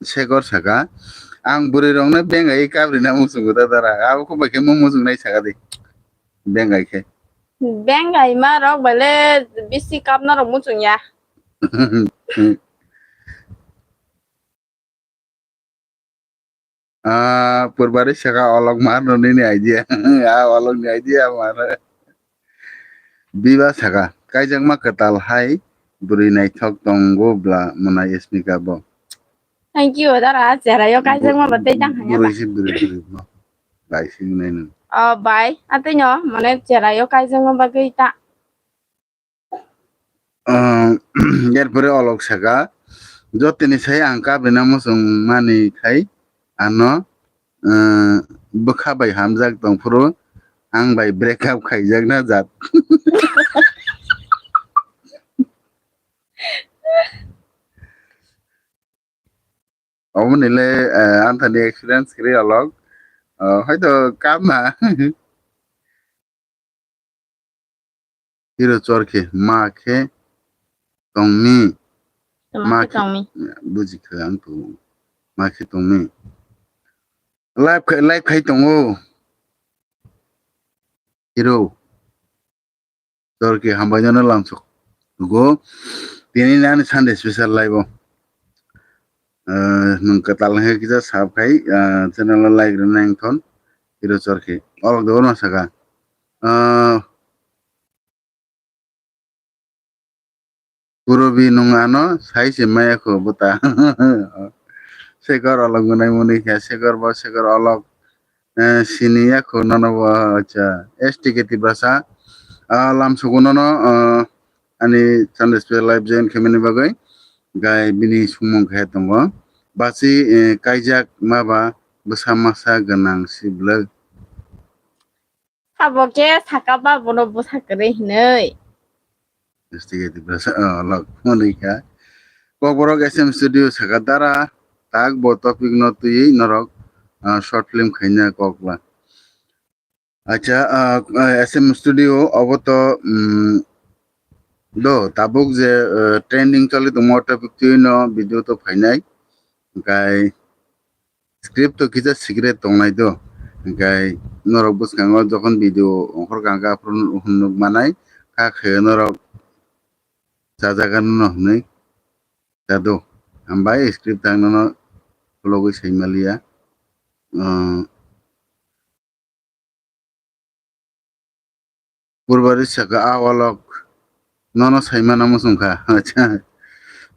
Sekor saka, "Ang bwrwi rokno bengai kabri na muchungo da dara." Abo kok bai khe mung muchung nai saka di. Bengai khe. Bengai ma rok bale bisi kapna rok muchung ya. Ah, Purbarwi saka, "Olok mar no nini idea." Ah, olok ni idea mar. Biba saka, "Kaijakma kwtal hai bwrwi naithok tongo bla mwnai Smika bo." Thank you, dara, cherayo kaijakma ba tei tang hanya ba. Bwrwi si bwrwi bwrwi bo. Bai si nai nung. Oh, bai, atwi no, mane cherayo kaijakma bagwi ta. Ah, erpore olok saka, "Jotoni sai ang kabri na muchung mani khai ano, ah, bwkha bai hamjak tongphuru ang bai break up khaijak na jat." Omo nile, eh, anthani experience kri olok. Oh, hoito kama. Hero chor khe ma khe tongmi. Ma khe tongmi. Buji kha ang to. Ma khe tongmi. Live khai, live khai tongo. Hero. Chor khe hambai no lamsok. Go. Tini nani Sunday special live o. Eh, nung kwtal hwnkhe kisa sab khai, eh, channel o like rwna nang thon. Hero chor khe. Olok de ono saka. Eh, Kurubi nung ano sai se maya kho buta. Sekor olok gunai muni khe, sekor bo sekor olok, eh, sini ya kho nono bo, acha, S T K Tiprasa. Ah, lamsugo nono, ah, ani Sunday special live join khaimani bagwi. Gai bini sumung khe tongo. Basi, eh, kaijak ma ba bwsa masa gwnang si bwlwk. Abo khe saka ba bono bwsa kwrwi hinwi. Investigative rasa, ah, lok monwi kha. Kokborok S M Studio saka dara tak bo topic no twiwi norok, ah, short film khaina kokla. Acha, ah, ah, S M Studio obo to, mm, do tabuk je, ah, trending choli tongmo topic twiwi no video to phainai. Hwnkhe script to kisa secret tongnai do. Hwnkhe norok bwskango jokhon video ongkhor kha hwnkhe aphuru nuk manai, kha khe norok chajaga no hwnwi chado. Hambai script ang nono khulogwi sai maliya. Umm, Purbaris saka, "A olok, nono saimano muchung kha." Acha.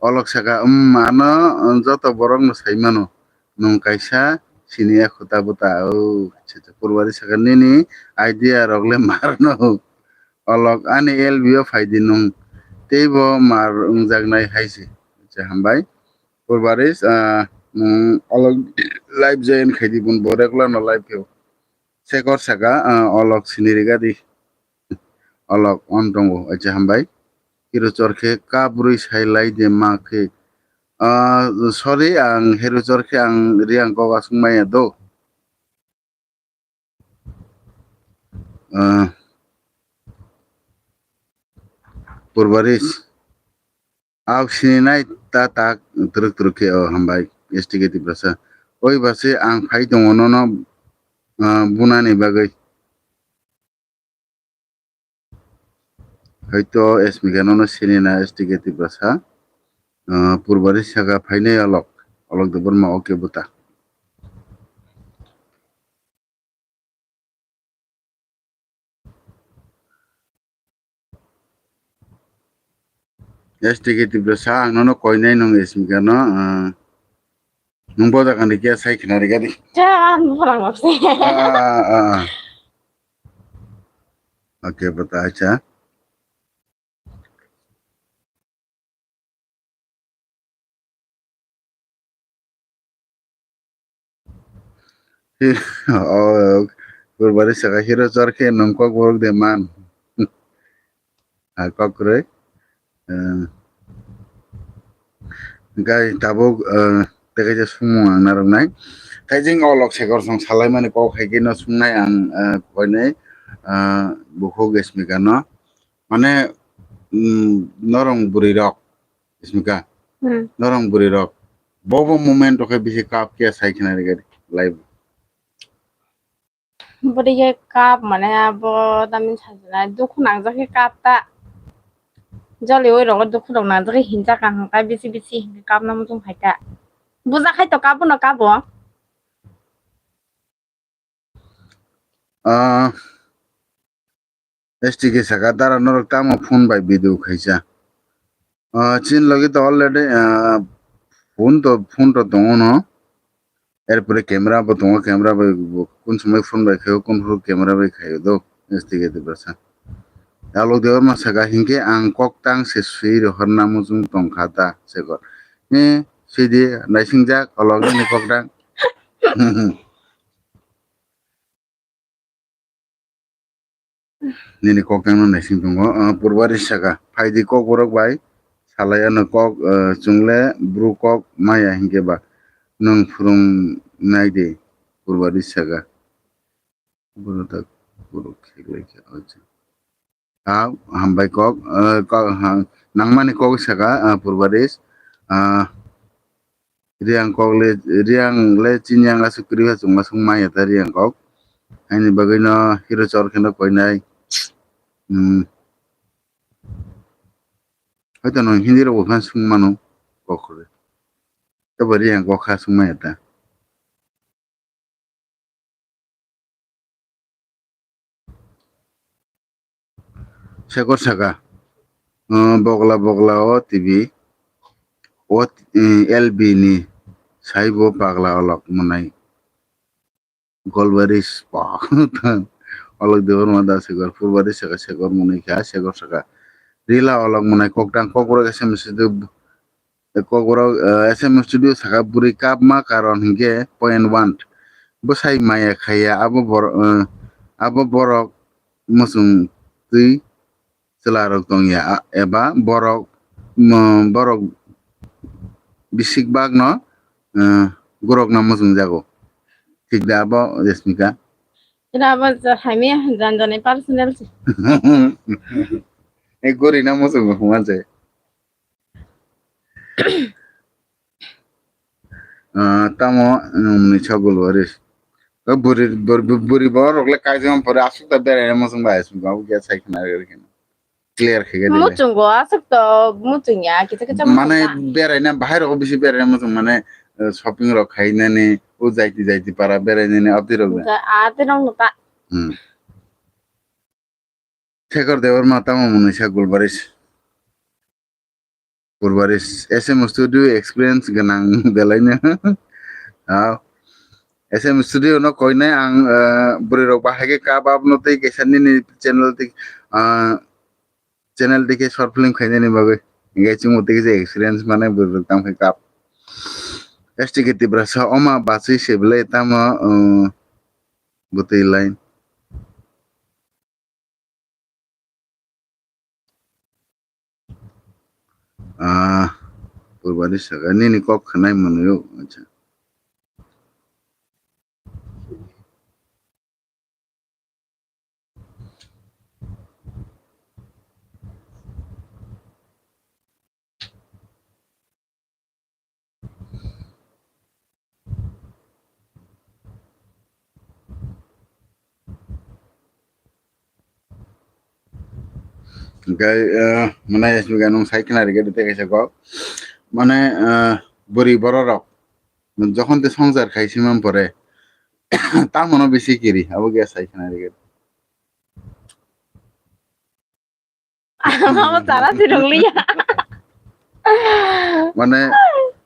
Olok saka, "Umm, ano joto borok no saimano. Nwng kaisa sini ya khuta buta." O, acha, acha. Purbaris saka, "Nini idea rok le mar no?" Olok, "Ani L B o phai di nwng. Teibo mar wngjaknai hai se." Acha, hambai. Purbaris, ah, nwng olok live join khai di, bun bo regular no live pheo. Sekor saka, ah, olok sini riga di. Olok on tongo, acha hambai. Hero chor khe kabrwi sai lai de ma khe. Ah, sorry, ang hero chor khe ang riang kok aswk maya do. Ah, Purbaris. Aw sini nai ta tak twrwk twrwk khe, o hambai, S T K Tiprasa. Oi basi ang phai tongo nono, ah, bunani bagwi. Hoito Smika nono sini na S T K Tiprasa. Ah, Purbaris saka phainai olok, olok de borma oke buta. S T K Tiprasa, ang nono koinai nwng Smika no, ah, nwng boda kani khe sai khna rega di. Cha, ang bwrang bakse. Ah, ah, ah, ah. Oke, bata acha. Oh, Purbaris saka hero chor khe nwng kokborok de man. Hai kok kwrwi. Eh, hwnkhe tabuk, eh, tei kaisa sumung ang narwknai. Tei jing olok sekor song salaimani kok hai khe no sungnai ang, eh, koinai, eh, bukhuk Smika no. Mane, mm, norong bwrwi rok, Smika. Hmm. Norong bwrwi rok. Bobo moment o khe bisi kap khe sai khna rwgwi live. Bwrwi khe kap mane abo tamni sajla dukhu nangjak khe kap ta. Joli oi rogo dukhu rok nangjak khe hinjak ang hwnkhai bisi bisi hinkhe kapna muchung phai ta. Buja khai to kap no kabo. Ah, S T K saka, "Dara norok tamo phone bai video khaisa?" Ah, chini logi to already, ah, phone to, phone to tongo no. Erpore camera bo tongo, camera bai bo kun somoi phone bai khaio, kun phuru camera bai khaio do, S T K Tiprasa. Alok Debbarma saka, "Hinkhe ang kok tang se swi rohorna muchung tongkha da," sekor. Ni swidi naisingjak olok nini kok tang. Nini kok tangno naising tongo. Ah, Purbaris saka, "Phaidi kokborok bai salai ano kok, ah, chwngle bru kok maya hinkhe ba nwng phwrwng nai di," Purbaris saka. Boro tak boro kheklai khe, acha. Ah, hambai kok, ah, kok, ha, nangmani kok saka, ah, Purbaris. Ah, Riang kok le, Riang le chini ang aswk kwrwi ha chwng aswk maya ta Riang kok. Haini bagwi no hero chor kheno koinai. Hmm. Hoito no Hindi rok bo phan swng mano kok rw. Tei bo Riang kok kha swng maya ta. Sekor saka, "Ah, bogla bogla o T V, o, eh, L B ni saibo pagla olok mwnai Golbari spa." Olok Debbarma da sekor, Purbaris saka sekor mwnai kha, sekor saka, "Rila olok mwnai koktang kokborok S M S du." Kokborok, eh, S M Studio saka, "Bwrwi kapma karon hinkhe point one. Bwsai maya khaiya abo bor-, eh, abo borok muchung twi chwlarok tongya, a-, eba borok, mo-, borok bisik bagno, eh, gorokna muchung jago." Thik da abo, Resmika? Ina abo ja-, hamya jan jani personal se. E gori na muchung huma je. Ah, tamo, mm, ni sagul waris. O buri, bur-, bu-, buri borok le kaijama pore aswk da berai na muchung bai aswk abo khe sai khna rwgwi kheno. Clear khe gadi le. Muchungo aswk to muchungya, kicha kicha mane muchungya. Berai na bahai rok bisi berai na muchung mane, eh, shopping rok khainani, o jaiti jaiti para berai nani abdi rok da. Abdi rok no ta. Hmm. Shekhar Debbarma tamo mwnwi sa Gulbaris. Gulbaris S M Studio experience gwnang belaino. Ah, S M Studio no koinai ang, eh, bwrwi rok bahai khe kap ap no tei kaisa nini channel tei, ah, channel tei khe short film khainani bagwi. Hinkhe chwngbo tei khe experience mane bwrwi rok tamo khe kap. S T K Tiprasa oma bachwi se belai tamo, eh, bwtwi line. Ah, Purbaris saka, nini kok khwnai mwnwi o, acha. Hwnkhe, eh, mane S B K nung sai khna rwgwi tei kaisa kok. Mane, eh, bwrwi bororok jokhon tei swngchar khai sima pore, tamo no bisi kiri, abo khe sai khna rwgwi. Amo chara si rwng liya. Mane,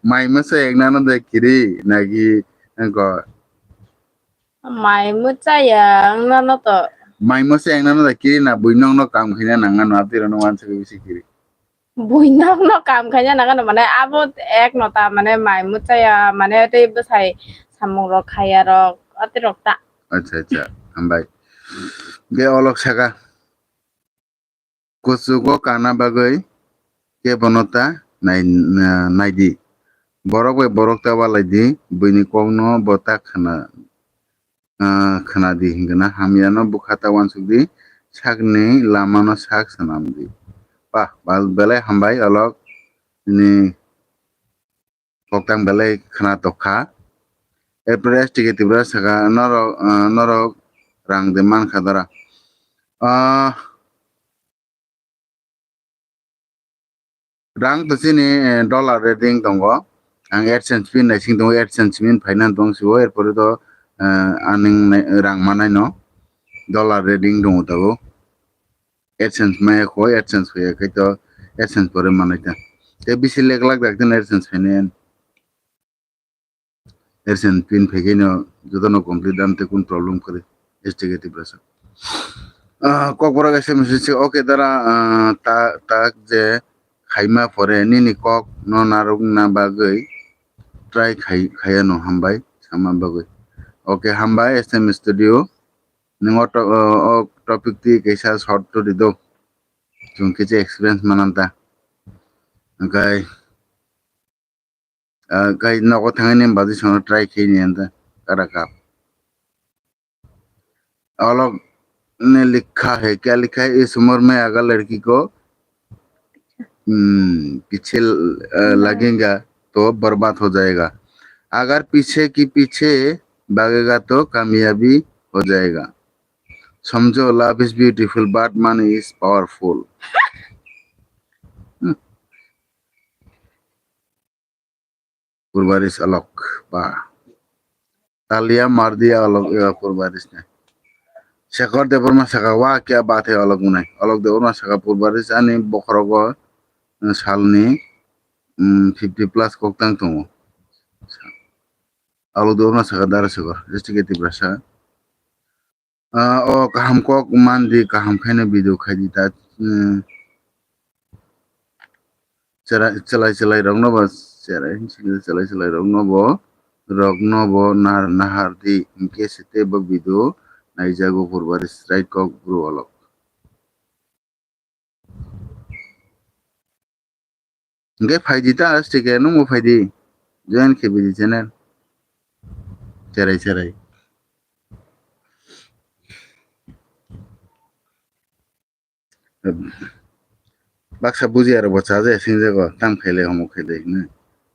mai masa ekna no de kiri, nagi, engko. Mai mwchaya wngna no to. Mai mwchaya wngna no da kiri na, bui nokno kam khaina nangna no, abdi rok no wansugwi bisi kiri. Bui nokno kam khaina nangna no, mane abo ek no ta, mane mai mwchaya, mane tei bwsai samung rok khaya rok, ati rok ta. Acha, acha, hambai. Ge olok saka. Kuchugo kana bagwi kebono ta nai, na-, naidi. Borok bai borok ta walai di, buini kokno bo ta khna, ah, khna di hwnkhe na hamyano bwkha ta uansuk di, sakni lamano sak swnam di. Bah, bal-, belai hambai olok ni koktang belai khna tokha. Erpore S T K Tripura saka norok, ah, norok rang de mankha dara. Ah, rang to chini, eh, dollar rating tongo. Ang AdSense pin naising tongo, AdSense pin phaina tong sibo, erpore to, eh, aning nai-, rang manai no dollar rating tongo tabuk. AdSense maya kho, AdSense hoya khe to AdSense pore manai ta. Te bisi lek lak dak tin AdSense phaina. AdSense pin phai khe no joto no complete dam te kun problem kwrwi S T K Tripura sa. Ah, kokborok S M S se, okay dara, ah, ta, tak je khaima pore nini kok no narwkna bagwi try khai, khaya no hambai sama bagwi. Okay, hambai S M S Studio. Nwng o to-, o, o topic twi kaisa short to rido. Chwng khe je experience mananta. Hwnkhe, ah, kai nogo thangwi ni baji sono try khe ni anta. Kara kap. Olok ne likha hai, kya likha hai, "इस उम्र में अगर लड़की को, हम्म, पीछे, अ, लगेगा तो बर्बाद हो जाएगा। अगर पीछे की पीछे भागेगा तो कामयाबी हो जाएगा।" Somjho, love is beautiful, but money is powerful. Hmm. Purbaris alok ba. Talia mardia alok, eh, purbaris ne. Shekhar Debbarma saka, "Wah, kya baat hai," alok unai. Alok Debbarma saka, "Purbaris ani bokhorogo, eh, salni, mm, fifty plus koktang tongo." Alok Debbarma saka, dara saka, S T K Tripura sa. Ah, o kaham kok man di, kaham khaino video khai di ta, hmm. Chwrai, chwlai, chwlai rokno bo, chwrai, chwlai, chwlai rokno bo, rokno bo nar-, nahar di, hinkhe se tei bo video naijago Purbaris right kok bru olok. Hingke phaidi ta, S T K nwngbo phaidi. Join khe bidi channel. Cherai, cherai. Baksa bujiya rok bo chaja singjago, tam khailai, omo khailai hwnwi.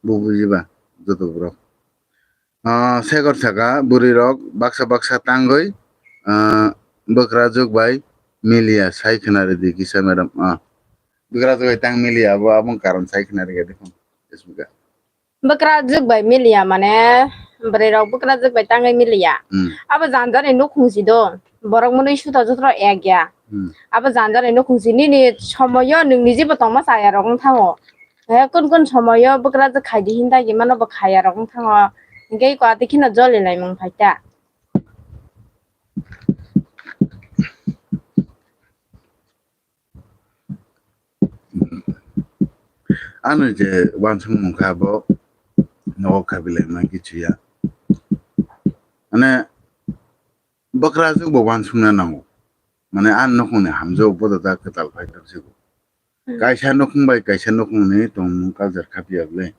Bo bujiba joto borok. Ah, Segor saka, bwrwi rok baksa baksa tangwi, ah, bwkrajwk bai miliya, sai khna rwdi kisa madam, ah. Bwkrajwk bai tang miliya, abo, aboni karon sai khna rwdi phone, Facebook a. Bwkrajwk bai miliya, mane, bwrwi rok bwkrajwk bai tangwi miliya. Hmm. Abo jani jani nukhung si do, borok mwnwi suta jutra ek ya. Hmm. Abo jani jani nukhung si, nini somoyo nwng niji bo tongma chaya rok wng thango. He kun kun somoyo bwkrajwk khaidi hindagi mano bo khaya rok wng thango. Hingke iko ati kheno joli laimung phaita. Ano je wansuk mungkha bo nogo khabilai ma kichu ya. Mane bwkrajwk bo wansukna nango. Mane a nukhungni hamjwk bo da kwtal phai tongo. Hmm. Kaisa nukhung bai kaisa nukhungni tongmung culture khapiya bwle.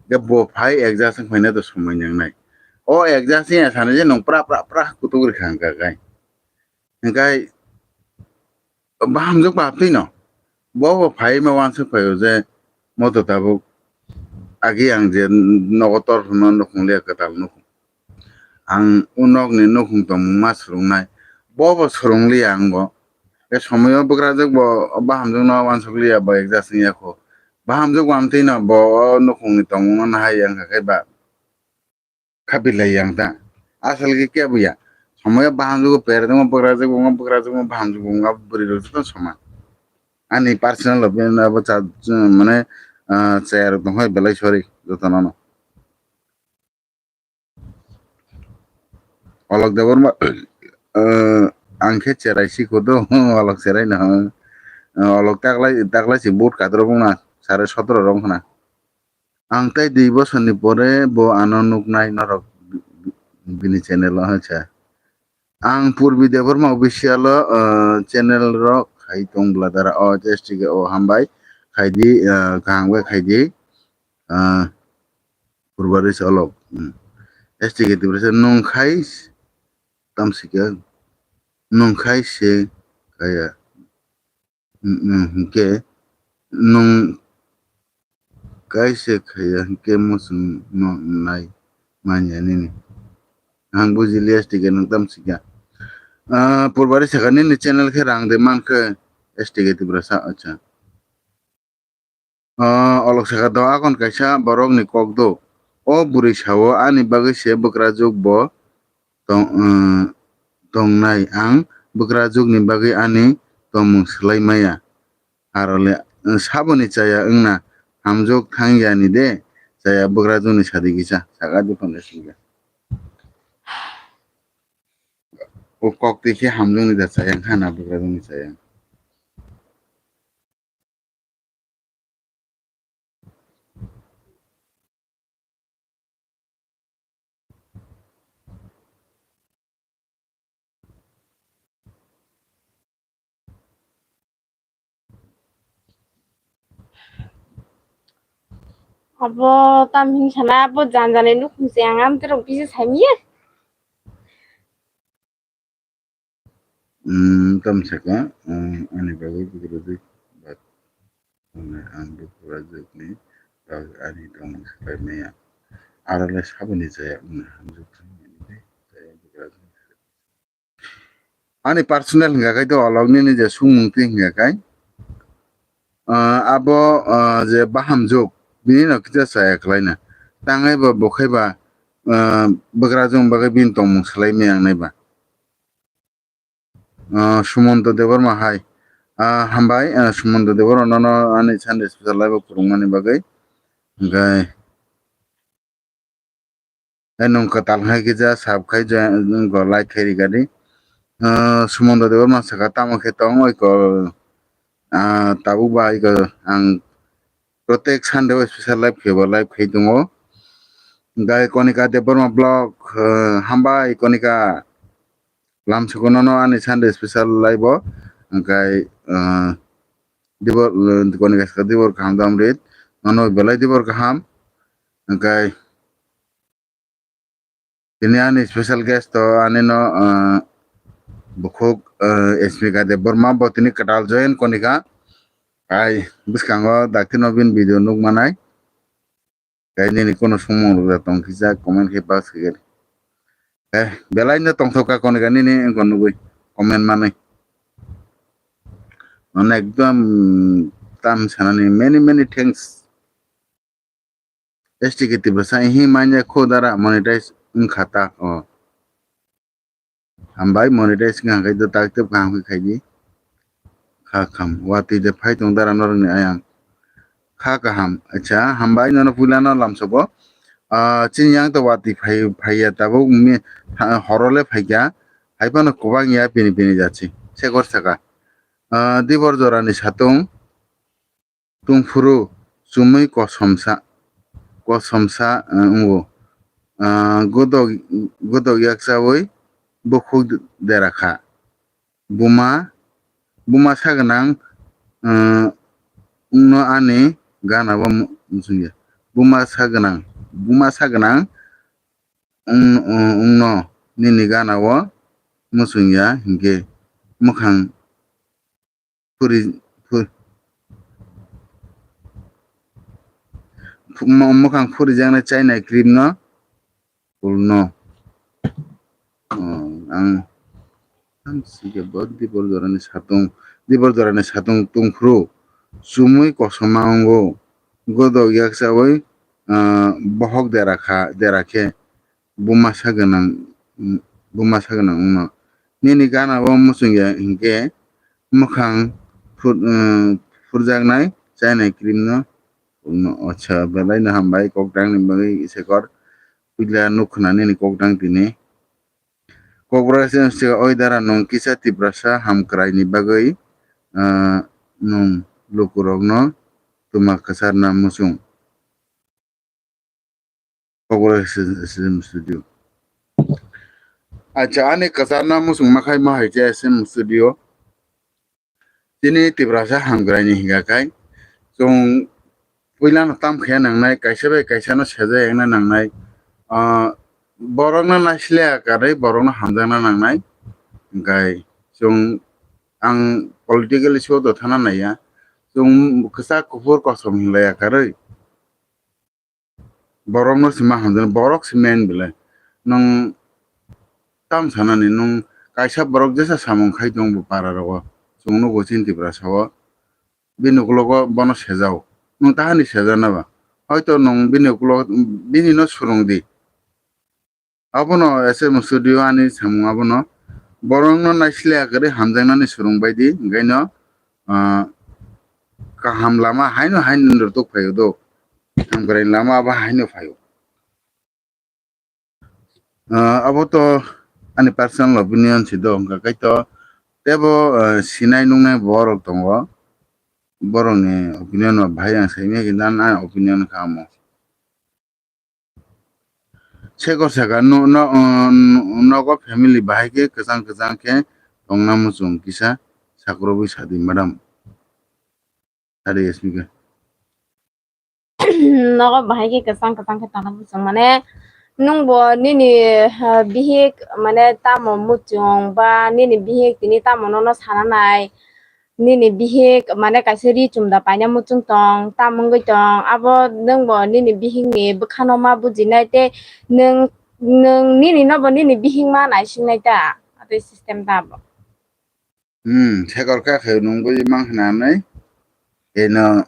Je bo phai adjust wng phaina to somoi nangnai. O adjust wngya sani je nwng pra pra pra kutuk rikha hwnka kai. Hwnkai bahamjwk ba twi no. Bo bo phai ma wansuk phaio je moto tabuk agi ang je nogo tor hwnno nukhung le kwtal nukhung. Ang o nokni nukhung tongmung ma swrwngnai. Bo bo swrwngliya ang bo. E somoyo bwkrajwk bo bahamjwkno wansukliya bo adjust wngya kho. Bahamjwk wamtwi no bo o nukhungni tongmungno nahai wngkha khe ba khabilai yang ta. Asal khe kebo ya. Somoyo bahamjwk bo perdwngma bwkrajwk bo wngma bwkrajwk bo bahamjwk bo wngma bwrwi rok joto soman. Ani personal opinion abo cha, mane, ah, chaya rok tongkha belai sorry jotono no. Olok Debbarma, eh, ang khe cherai si kodo, olok cherai no, eh, olok taklai, taklai si vote kadro bongna, sare sotro rong khna. Ang tai dui bosor ni pore bo ano nuknai norok bini channel o, acha. Ang Purbi Debbarma official o, eh, channel rok khai tong bwla dara. O S T K o hambai khaidi, ah, kaham khe khaidi. Ah, Purbaris olok. Hmm. S T K Tiprasa nung khai s-, tam sika nung khai se kaya. Hmm, hmm, hingke nung kaisa khaiya hingke muchung no nai manya nini. Ang bujili S T K nung tam sika. Ah, Purbaris saka nini channel khe rang de man khe S T K Tiprasa, acha. Ah, olok saka do akon kaisa borok ni kok do. O bwrwi sao ani bagwi se bwkrajwk bo tong, ah, tongnai. Ang bwkrajwk ni bagwi ani tongmung swlai maya. Aro le, eh, saboni chaya wngna hamjwk thang yani de, chaya bwkrajwkni sadi kisa, saka di phano singya. O kok twi khe hamjwkni da chaya wngkha na bwkrajwkni chaya. Abo tam hin sana abo jan jani nukhung se ang am terok bisa samiya. Hmm, tam saka, hmm, ani bagwi bwkrajwk, but, hmm, ang bwkrajwkni bagwi ani tongmung swlai maya. Aro le saboni chaya wngna hamjwk thang yani de, chaya bwkrajwk. Ani personal hingka khai to olok nini je sungmung twi hingka khai. Ah, abo, ah, je bahamjwk, bini no kisa chaya khlaina. Tangwi ba bo khai ba, ah, bwkrajwk bagwi bini tongmung swlai maya wngnai ba. Ah, Sumonto Debbarma hai. Ah, hambai, ah, Sumonto Debbarma nono ani Sunday special live o phwrwngmani bagwi. Hingkai, eh, nwng kwtal hai kisa sub khai join, nwng go like khai rikadi. Ah, Sumonto Debbarma saka tamo khe tong oi ko, ah, tabuk ba oi ko ang protek Sunday o special live khai bo live khai tongo. Hingkai Konika Debbarma vlog, ah, hambai Konika. Lamsukunono ani Sunday special live o, hingkai, ah, dibor, eh, koni kaisa dibor kaham dam rit, mano belai dibor kaham, hingkai tini ani special guest to ani no, ah, bukhuk, eh, Smika Debbarma bo tini kwtal join konika, ai bwskango dakti no bini video nuk manai. Tei nini kono sumung rwja tong kisa comment khe pass khe. Eh, belai no tongthok ka kono ka nini wngkha nugui comment manwi. Nono ekdom tam sanani many many thanks. S T K Tiprasa hi manya kho dara monetize wngkha ta o. Hambai monetize wngkha hwnkhe do tak tep kaham khe khaidi. Kha kaham. Watwi de phai tong dara norokni ayang. Kha kaham. Acha, hambai nono puila no lamsogo. Ah, chini yang to watwi phai, phaiya tabuk mi, ha, horo le phaikha. Hai phano kwbang ya pini pini jachi. Sekor saka. Ah, dibor jorani satung. Tungphuru chumui kosomsa, kosomsa, eh, wngo. Ah, godok, godok yakchaui bukhuk dera kha. Buma, buma sagwnang, eh, wngno ani gana o mu-, muchungya. Buma sagwnang, buma sagwnang wng-, wngno nini gana o muchungya hinkhe mwkhang phuri, phu-, phu-, mo-, mwkhang phurijaknai chainai cream no, cool no. Oh, ang, ang sike bo dibor jorani satung, dibor jorani satung tungphuru chumui kosom ma wngo, godok yakchaui, ah, bohok dera kha, dera khe. Buma sa gwnang, buma sa gwnang wngno. Nini gana o muchungya hinkhe mwkhang phur-, eh, phurjaknai chainai cream no wngno. Acha, belai no hambai koktang ni bagwi sekor. Puila nuk khna nini koktang tini. Kokborok se oi dara nwng kisa Tiprasa hamkrai ni bagwi, eh, nwng lukurok no twma kwchar na muchung. Kokborok S M Studio. Acha, ani kwcharna muchung ma khai ma hai khe S M Studio. Chini Tiprasa hamkraini hingka khai chwng puilano tam khaya nangnai, kaisa bai kaisano sejak yakna nangnai. Ah, borokno naisle akarwi borokno hamjakna nangnai. Hingkai chwng ang political issue o thana naiya. Chwng kwchak kuphur kosom hinlai akarwi. Borokno se ma hamjaknai, borok se main belai. Nwng tam sanani, nwng kaisa borok jesa samung khai tongo bo para rogo. Chwng nugo chini Tiprasa o. Bini ukulogo bono sejao. Nwng tahani sejakna ba? Hoito nwng bini ukulogo, bini no swrwng di. Abono S M Studio ani samung abono borokno naisle akarwi hamjaknani swrwng bai di, hingkaino, ah, kaham lama haino haino rwtuk phaio do. Hamkraini lama abo haino phaio. Ah, abo to ani personal opinion si do, hingkha khe to tebo, ah, sinai nungnai borok tongo. Borokni opinion no bahai ang saimanya khe dan ani opinion kha amo. Sekor saka no, no, nogo family bahai khe kwchang kwchang khe tongna muchung kisa sakrobwi sadi madam. Sadi S P K. Nogo bahai khe kwchang kwchang khe tongna muchung mane nwng bo nini, ah, bihik mane tamo muchung ba nini bihik tini tamo nono sana nai. Nini bihik mane kaisa ri chumda paina muchung tong, tam wngwi tong, abo nwng bo nini bihik ni bwkhano ma bujinai tei nwng, nwng nini no bo nini bihik ma naisingnai ta, atwi system ta bo. Hmm, sekor kha khe nwng bui mang hwnanai. Eno,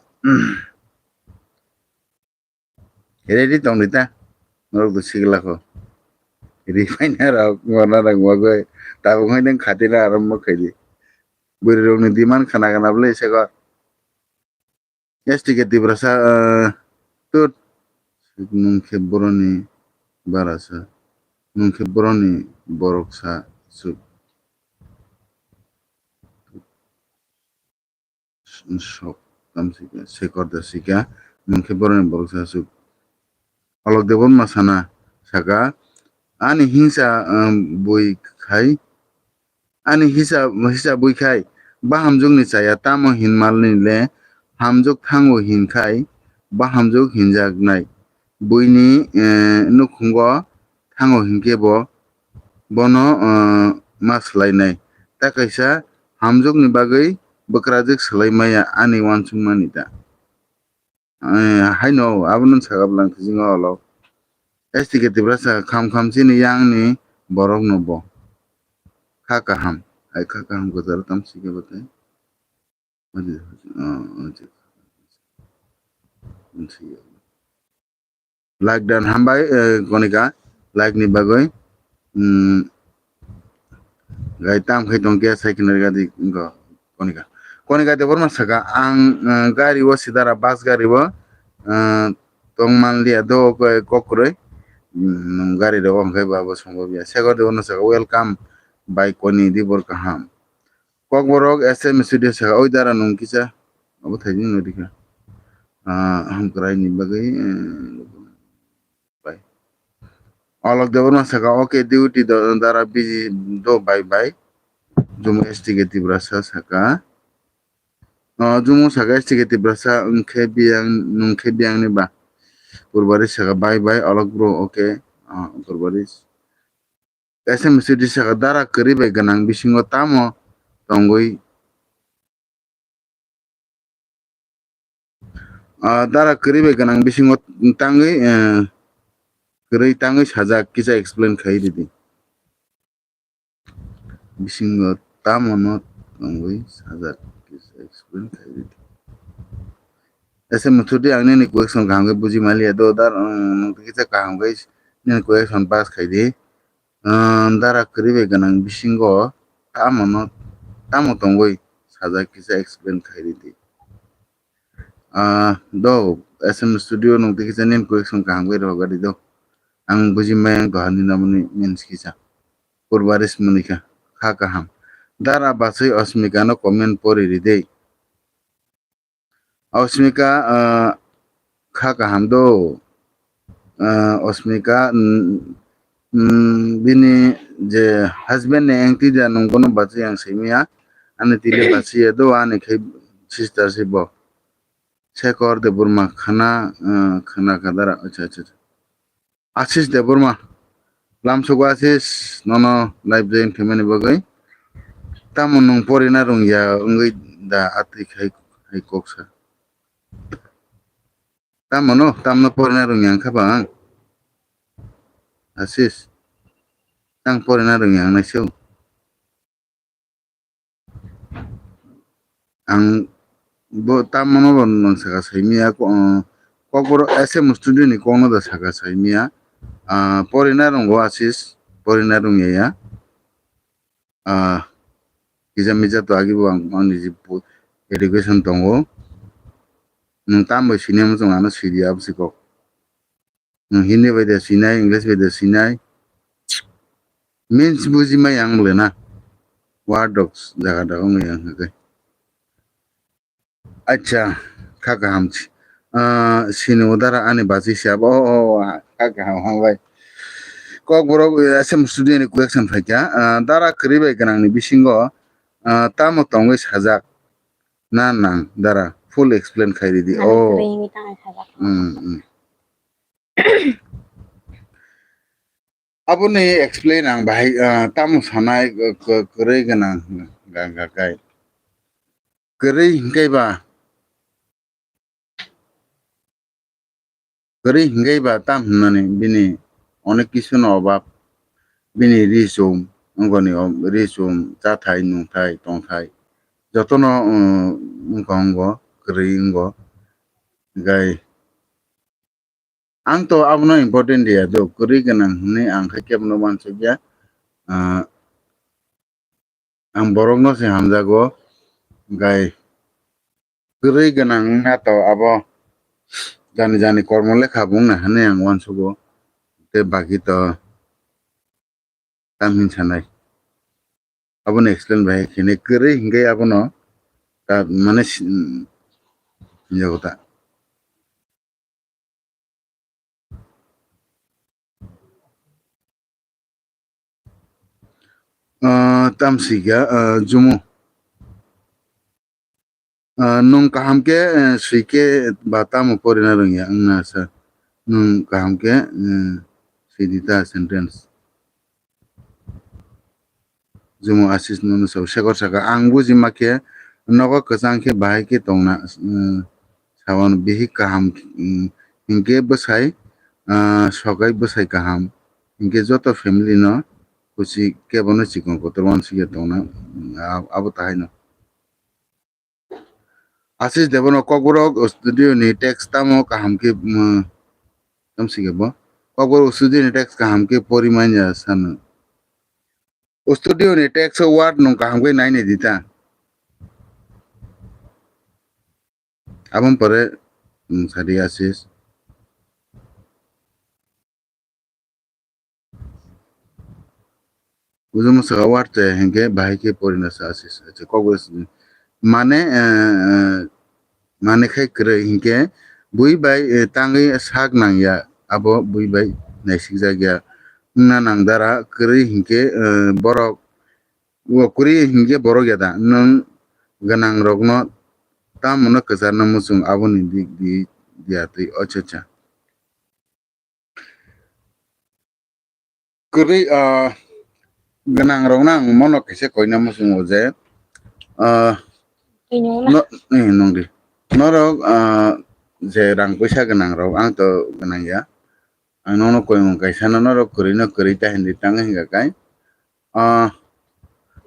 ready tong di ta. Norok do sigla kho. Ri paina rok, ngorna rok, wagoi. Tabuk hai nwng khatina arambo khaidi. Bwrwi rokni demand khana khana bwlai sekor. S T K Tiprasa, ah, tut. Nwng khe boroni barasa. Nwng khe boroni borok sa suk. Sok tamsika, sekor da sika. Nwng khe boroni borok sa suk. Olok Debbarma sana saka, ani hingsa, ah, bui khai. Ani hisa, hisa bui khai, bahamjwkni chaya tamo hinmalni le hamjwk thango hinkhai, bahamjwk hinjaknai. Buini, eh, nukhungo thango hinkhe bo, bono, eh, ma swlainai. Ta kaisa hamjwkni bagwi bwkrajwk swlai maya ani uansukmani ta. Eh, haino abono saka bwlang kisingo olo. S T K Tiprasa kham kham chini yangni borokno bo. Kha kaham. Ai kha kaham kwcharo tam sikhe bo tei. Adi, ah, adi. Like dan hambai, eh, konika. Like ni bagwi. Hmm. Gai tam khai tong khe sai khna gadi wngkha konika. Konika Debbarma saka ang, eh, gari o sidara bus gari o, eh, tong manliya do kok kwrwi. Hmm, gari rok hwnkhe ba bo songbo biya. Sekor Debbarma saka welcome bai koni di bor kaham. Kokborok S M Studio saka oi dara nwng kisa. Abo thaijing no dikha. Ah, hamkrai ni bagwi, eh, bai. Olok Debbarma saka, okay, duty do, dara busy do, bye bye. Jumu S T K Tiprasa saka. Oh, Jumu saka S T K Tiprasa, wngkhe biyang, nwngkhe biyang ni ba. Purbari saka, bye bye, Olok bro, okay. Ah, Purbari. S M Studio saka, dara kwrwi bai gwnang bisingo tamo tongwi. Ah, dara kwrwi bai gwnang bisingo tangwi, eh, kwrwi tangwi sajak, kisa explain khai ridi. Bisingo tamo no tongwi sajak, kisa explain khai ridi. S M Muthuti, ang nini question kaham khe buji maliya do, dar, um, nwng kisa kaham khe nini question pass khai di. Ehm, dara kwrwi bai gwnang bisingo tamo no, tamo tongwi sajak kisa explain khai ridi. Ah, do, S M Studio nwng tei kisa nini question kaham khe rohor di do. Ang buji maya wng tong nini namoni means kisa. Purbaris Monika, kha kaham. Dara bachwi Osmika no comment pori ridi. Osmika, ah, kha kaham do. Ah, Osmika, mm, mm, bini je husband ni engti da nung bono bachwi ang simi ya. Ani twi le basi ya do, ani khai sister se bo. Sekor Debbarma khana, ah, khana kadara. Acha, acha, acha. Asis Debbarma. Lamsogo Asis, nono live join khaimani bagwi. Tamo nwng porina rwngya wngwi da atwi khai, khai koksa. Tamo no, tamno porina rwngya wngkha ba ang. Asis. Tang porina rwngya wngnai se. Ang bo tamo no bo nwng saka saimaya, ko-, Kokborok S M studio ni kokno da saka saimaya. Ah, porina rwngo Asis, porina rwngya ya. Ah, kisa misa to agi bo ang, ang niji pu-, education tongo. Nwng tamo sini muchung ano sidi abo si kok. Nwng Hindi bai de sinai, English bai de sinai. Means buji mai ang le na. Word rok jaga da ong yang hake. Acha, kha kaham si. Ah, sini udara ani basi siya bo, oh, oh, ah, kha kaham hambai. Kokborok, eh, S M studio ni question phaikha. Ah, dara kwrwi bai gwnang ni bisingo, ah, tamo tongwi sajak na nang dara full explain khai ridi. Nang Oh. kwrwi hwnwi tang sajak. Hmm, hmm. Aboni explain ang bahai, ah, tamo sanai, k-, k-, kwrwi gwnang gangga kai. Kwrwi hwnkhe ba, kwrwi hwnkhe ba tam hwnmani bini onek kisu no obab, bini ri chum, wngoni o-, ri chum, chathai, nungthai, tongthai, jotono, um, wngkha wngo, kwrwi wngo. Gai, Ang to abono important dia do, kwrwi gwnang hwnwi ang khe kebono uansukya. Ah, ang borokno se hamjago, gai kwrwi gwnang wngna to abo jani jani kormo lekha bo wngna hwnwi ang uansugo, tei baki to tam hin sanai. Abono explain bai khe kwrwi hwnkhe abono ta mane si-, mm, yago ta. Ah, tam sika, ah, jumu. Ah, nwng kaham khe, eh, swi khe ba tamo porina rwngya wngna sa. Nwng kaham khe, eh, swi di ta sentence. Jumu Asis nono sao, Sekor saka, ang buji ma khe nogo kwchang khe bahai khe tongna, eh, sao ano bihik kaham, mm, hinkhe bwsai, ah, sokai bwsai kaham, hinkhe joto family no kuchi kebono chikon kotor uansukya tongna, mm, ab-, abo tahai no. Asis Debbarma Kokborok studio ni text tamo kaham khe, mm, tamo si khe bo. Kokborok studio ni text kaham khe pori manya sano. Studio ni text o word nwng kaham khe nai nai di ta. Aboni pore, mm, sadi Asis. Bujo mwsaka warte hinkhe bahai khe porina sa Asis, acha, Kokborok mane, eh, eh, mane khai kwrwi hinkhe bui bai, eh, tangwi sak nangya, abo bui bai naisikjakya wngna nang dara kwrwi hinkhe, eh, borok o kwrwi hinkhe borok ya da nwng gwnangrokno tamo no kwcharna muchung aboni di, di, diya twi, acha, acha. Kwrwi, ah, gwnangrokno ang mono kaisa koina muchungo je, ah, Twi nung na. No, eh, nungdi. Norok, ah, je rang puisa gwnangrok, ang to gwnang ya. Ang nono koimung kaisa no, norok kwrwino kwrwi ta hindi tang hinga kai. Ah,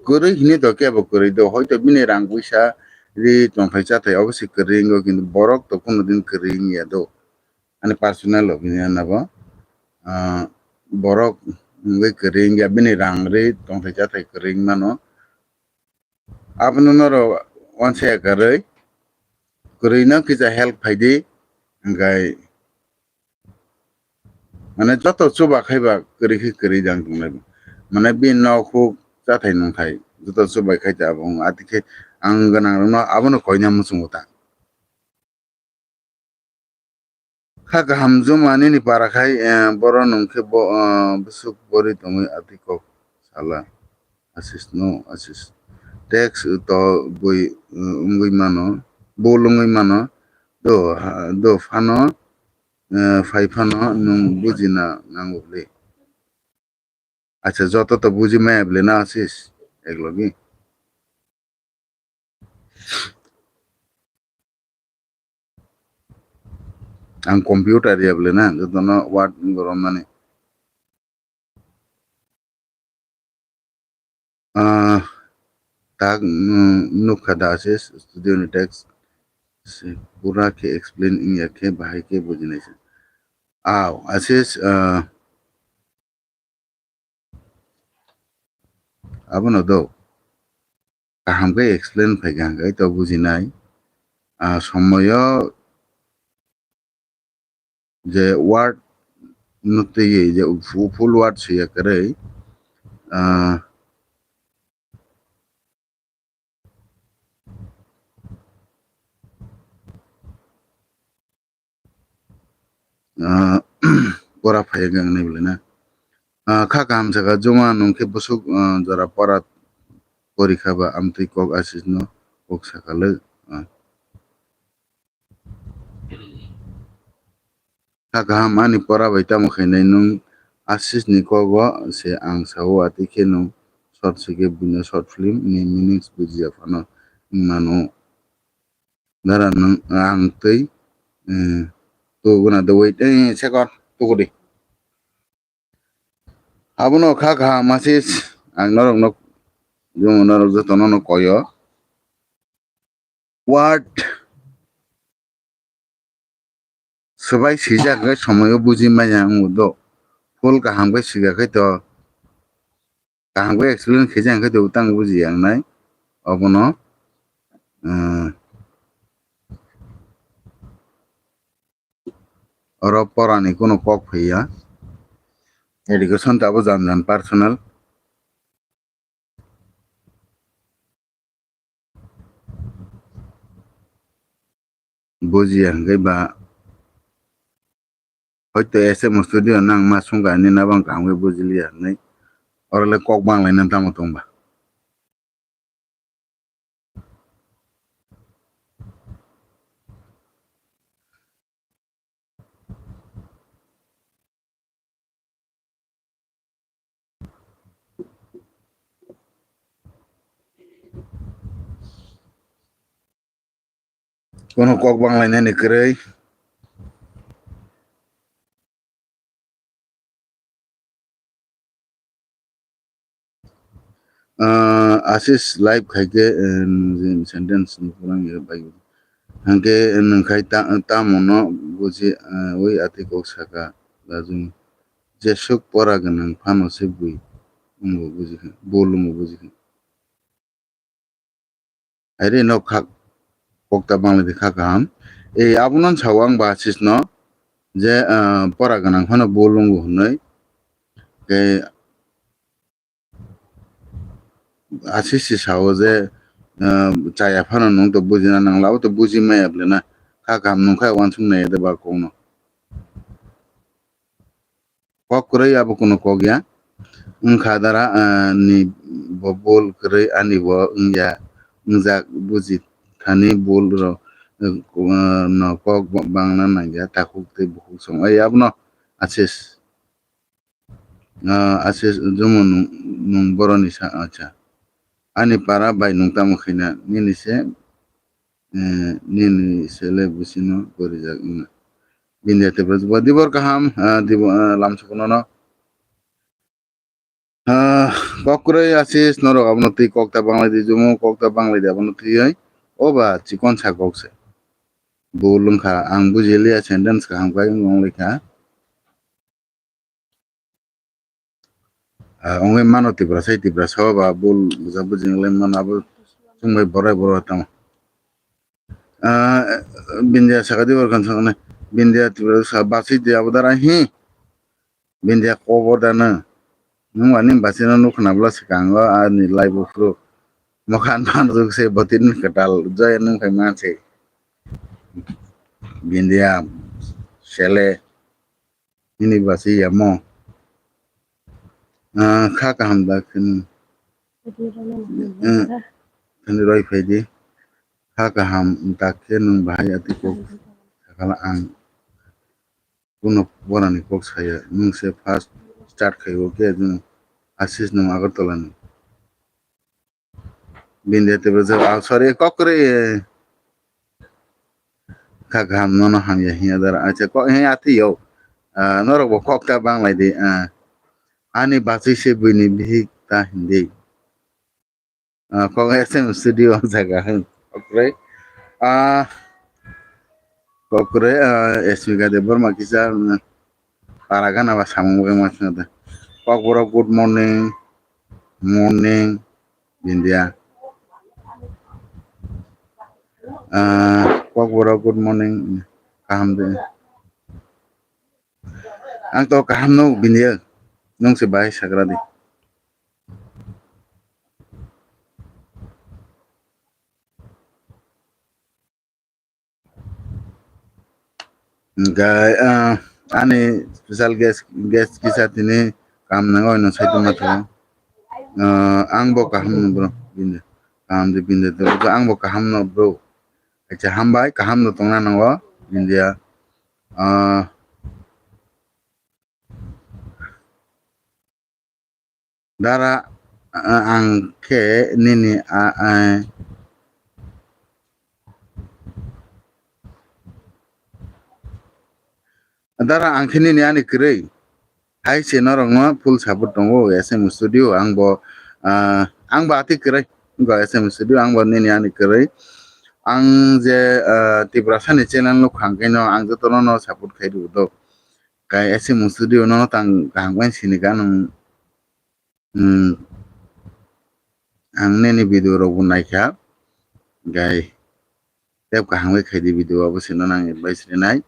kwrwi hini to kebo kwrwi do, hoito bini rang puisa ri tongthai chathai obo se kwrwi wngo, kintu borok to kuno din kwrwi wngya do. Ani personal opinion abo, ah, borok wngwi kwrwi wngya, bini rang ri tongthai chathai kwrwi wngmano. Abono norok uansaya kwrwi, kwrwino kisa help phaidi, hwnkhe mane joto chuba khaiba kwrwi khe kwrwi jang tonglaibo. Mane bini nok huk chathai nungthai joto chubai khai ta abo wng, atikhe ang gwnangrokno abono koina muchungo ta. Kha kaham juma nini para khai, eh, boro nung khe bo, eh, bwswk bori tongwi atwi kok sala. Asis no, Asis. text to bui, uh, wngwi mano, bul wngwi mano, do, ha-, do phano, uh, phai phano nwng bujina nango bwle. Acha, joto to buji maya bwle na Asis, eklogi. Ang computer ya bwle na, jotono word wngwi romnani. Ah, tak, mm, nukha da Asis studio ni text se pura khe explain wngya khe bahai khe bujinai se. Aw, Asis, ah, abono do kaham khe explain phaikha hwnkhe to bujinai. Ah, somoyo je word no twiwi je fu-, full word swiya kwrwi, ah, ah, pora phaiya wngwi bwle na. Ah, kha kaham sakha, Juma nwng khe bwswk, ah, jora pora pori kha ba amtwi kok Asis no kok sakha le, ah. Kha kaham, ani pora bai tamo khainai nwng Asis ni kogo se ang sao, atwi khe nwng short se khe buino short film ni meanings bujiya phano wng mano. Dara nwng ang twi, eh, tuguna do wait, eh, second, tugudi. Abono kha kaham Asis, ang norok no, Juma norok jotono no koyo. Word swbai swijak khe somoyo buji maya wngo do. Full kaham khe swijak khe to, kaham khe explain khe jang khe to tang buji yang nai. Obono, eh, oro porani kuno kok phaiya. Education tabo jan jan personal. Bujiya hwnkhe ba, hoito S M studio nang ma sungkha hinwi nabang kaham khe bujiliya hinwi. Oro le kok banglaina tamo tongba. Kono kok banglainani kwrwi. Ah, Asis live khaikhe, eh, sentence ni phrang ya bai. Hwnkhe nwng khai ta-, tamo no buji, eh, wi atwi kok saka lajung. Jeswk pora gwnang phano se bui wngbo bujikha, bul wngbo bujikha. Haire nok kha kokta banglaidi kha kaham. E, abono sao ang ba Asis no je, ah, pora gwnang phano bul wngbo hwnwi. Tei Asis si sao je, ah, chaya phano nwng to bujina nangla, abo to buji maya bwle na. Kha kaham nungkha uansuk nai de ba kok no. Kok kwrwi abo kuno kok ya. Wngkha dara, ah, ni bo bul kwrwi ani bo wngya, wngjak buji thani bul rok, ah, no kok bangna nangya takhuk tei bukhuk song. Ai abono Asis. Ah, Asis Juma nwng, nwng boroni sa, acha. Ani para bai nwng tamo khaina, nini se, eh, nini sele bisino gorijak wngna. Bindia Tripura, Dibor kaham, ah, Dibor, ah, lamsukunono. Ah, kok kwrwi Asis, norok abono twi kokta banglaidi, Jumu kokta banglaidi, abono twiwi. Oba chikon sa kok se. Bul wngkha, ang bujiliya sentence kaham khai wng wnglaikha. Ah, wngwi mano Tiprasa, Tiprasa o ba bul buja bujing lai mano abo chwngbai borai borai tamo. Ah, Bindia saka di borkan sakne, Bindia Tiprasa basi di abo dara hi, Bindia kobo dana, nung ani basi no nukna bla swkango ani live o phuru, mokhan phan ruk se botin kwtal joya nung khai man se, Bindia sele. Nini basi yamo. Ah, kha kaham da khini. Ah, thani roi phaidi. Kha kaham, tak khe nwng bahai ati kok sakala ang kuno borani kok saya. Nwng se first start khai o khe nwng Ashish nwng Agartala ni. Bindia tebra jab, ah, sorry, kok kwrwi. Kha kaham nono hamya hinya dara. Acha kok he ati yo. Ah, norok bo kok ta banglai di. Ah, ani bachwi se buini bihik ta hindi. Ah, kok S M studio jaga. Kok kwrwi. Ah, kok kwrwi, ah, Smika Debbarma kisa, mm, para gana ba samung bagwi ma swngo da. Kokborok, good morning, morning, Bindia. Ah, Kokborok, good morning, kaham de. Ang to kaham no, Bindia, nwng se bahai sagra di. Hingke, ah, ani special guest, guest kisa tini kaham nango, ino saitung matho. Ah, ang bo kaham no bro, bini kaham de, bini de, ang bo kaham no bro. Acha, hambai, kaham no tongna nango, Bindia. Ah, Dara, a-, ang khe nini, a-, a-, Dara, ang khe nini ani kwrwi. Hai se norokno full support tongo S M Studio. Ang bo, ah, ang bo ati kwrwi. Wngkha S M Studio, ang bo nini ani kwrwi. Ang je, ah, Tiprasani channel nukha hwnkhe no ang jotono no support khai rw do. Kai S M Studio no tang kaham khe sini ka nung, hmm, ang nini video rok bo naikha, kai tep kaham khe khaidi video abo sino nang advice rinai,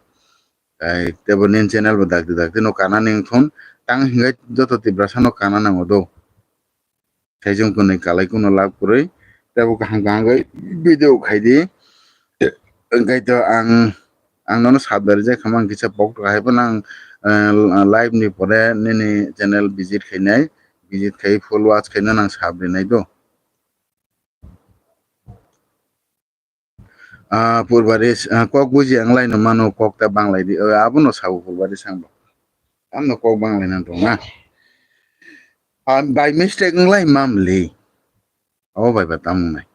kai tebo nini channel bo dakti dakti no kana ning thun, tang hingai joto Tiprasa no kana nango do. Khaijong kunui kalai kuno lab kwrwi. Tei bo kaham kaham khe video khai di. Hwnkhe to ang, ang nono sab dari jai khama ang kisa pok to hai phano ang, eh, live ni pore nini channel visit khainai, visit khai full watch khaina nang sab rinai do. Ah, Purbaris, ah, kok buji ang lai no mano, kok ta banglai di. Oh, abono sabo Purbaris ang bo. Tamno kok banglai nang tong na. Ah, by mistake ang lai mam li. Oh, bai ba tam nai.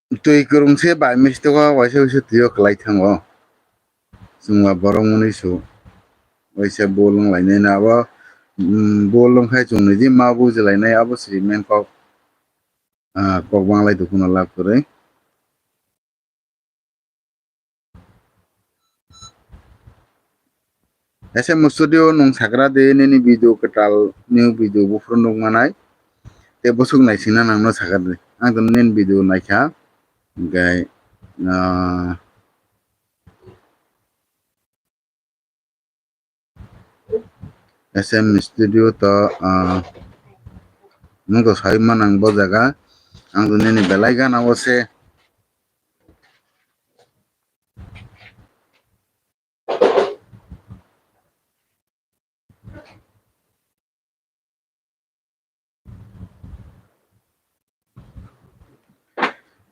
Twi kwrwng se by mistake o waisa waisa twi o kwlai thango. Chwngba borok mwnwi su waisa bol wng lainai no abo, mm, bol wng khai chwngni di ma buji lainai abo se main kok, ah, kok banglai do kuno lab kwrwi. S M Studio nung sakra de nini video kwtal new video buphuru nuk manai. Te bwswk naisingna nangno sakar di. Ang to nini video naikha. Hingke, ah, S M Studio to, ah, nung to sai manang bo jaga. Ang to nini belai gana o se.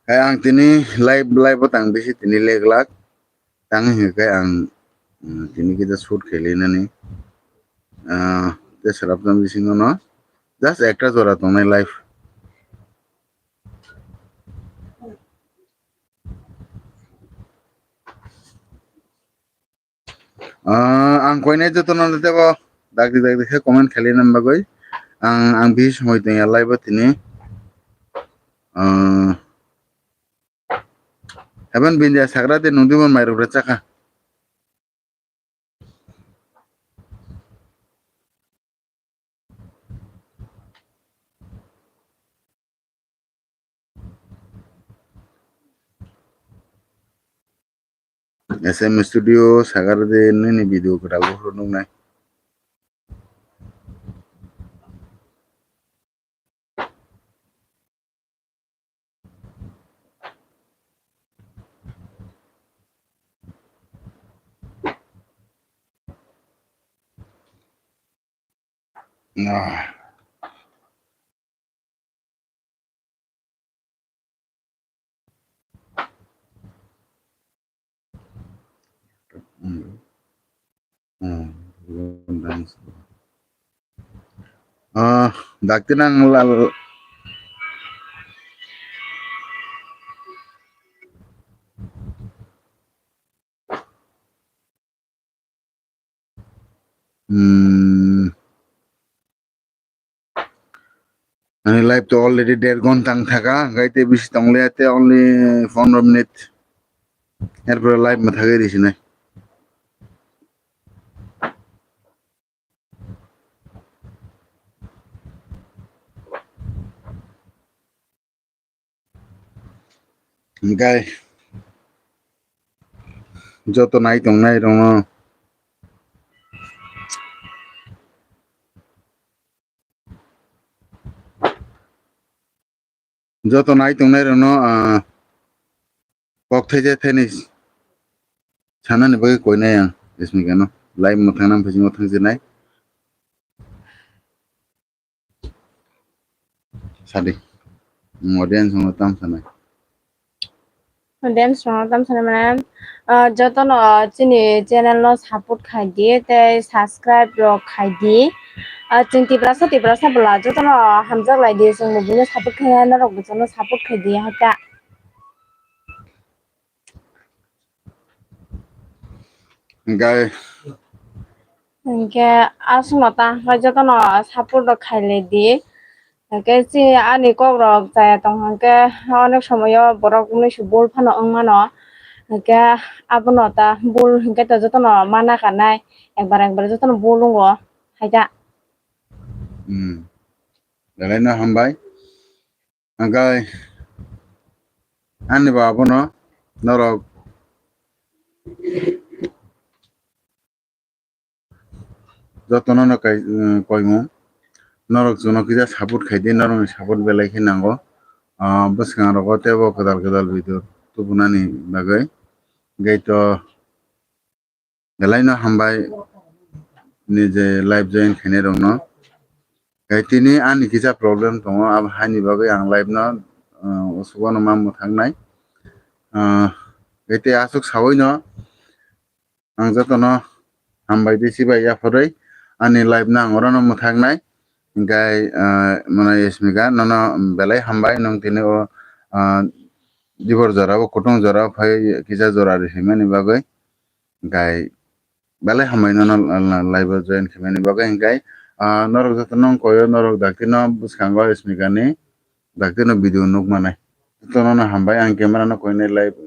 Hai ang tini live, live o tang bisi tini leglak. Tang hingke ang, mm, tini kita shoot khelinani. Ah, te sarap tam bisingo no. Just ekta jora tongnai live. Ah, ang koinai jotono tebo dakti dakti khe comment khailina bagwi ang, ang bisi somoi tongya live o tini. Ah, Heaven Bindia sagra de nungdimon mairok re chakha. S M Studio sagar de nini video kwtal buphuru nuknai. Ah. Hmm. Hmm. Ah, dakti nang lal. Hmm. Ani live to already der ghonta wng thaka, hwnkhe tei bisi tong liya, tei only pondro minute. Erpore live mwthagwi rw sinai. Hwnkhe joto nai tongnai rokno, joto nai tongnai rokno, ah, kok thaijak thainwi sanani bagwi koinai ang Ismikano. Live mwthangna bujingo thangsinai. Sadi. Audience no tam sanai. Audience no tam sanai mane, ah, jotono chini channel no support khai di, tei subscribe rok khai di. Ah, chwng Tiprasa, Tiprasa bwla jotono hamjak lai di, chwng bo buino support khai, norok bo chwngno support khai di, hakhe. Hwnkhe hwnkhe aswkno ta hwnkhe jotono support rok khailai di. Hwnkhe chini ani kok rok chaya tong hwnkhe onek somoyo borok mwnwi se bul phano wng mano. Hwnkhe abono ta bul hwnkhe to jotono mana kanai, ekbar ekbar jotono bul wngo haida. Hmm. Belai no hambai. Hwnkhe ani ba abono norok jotono no kai, um, koimung. Norok chwngno kisa support khai di, norokni support belai khe nango. Ah, bwskangrogo teibo kwtal kwtal video tubunani bagwi. Gaito belai no hambai nije live join khainai rokno. Tei tini ani kisa problem tongo, abo haini bagwi ang live no, uh, usuk no ma mwthaknai. Uh, tei aswk sawi no ang jotono hambai di sibai yapharwi ani live no ang oro no mwthaknai. Hwnkhe, uh, mwnai Ismika nono belai hambai nwng tini o, uh, dibor jora o kutung jora o phai kisa jora ri hwnmani bagwi. Hwnkhe belai hambai nono live o join khaimani bagwi hwnkhe, ah, norok jotono wng koyo norok dakti no bwskango Ismika ni dakti no video nuk manai. Jotono no hambai ang camera no koinai live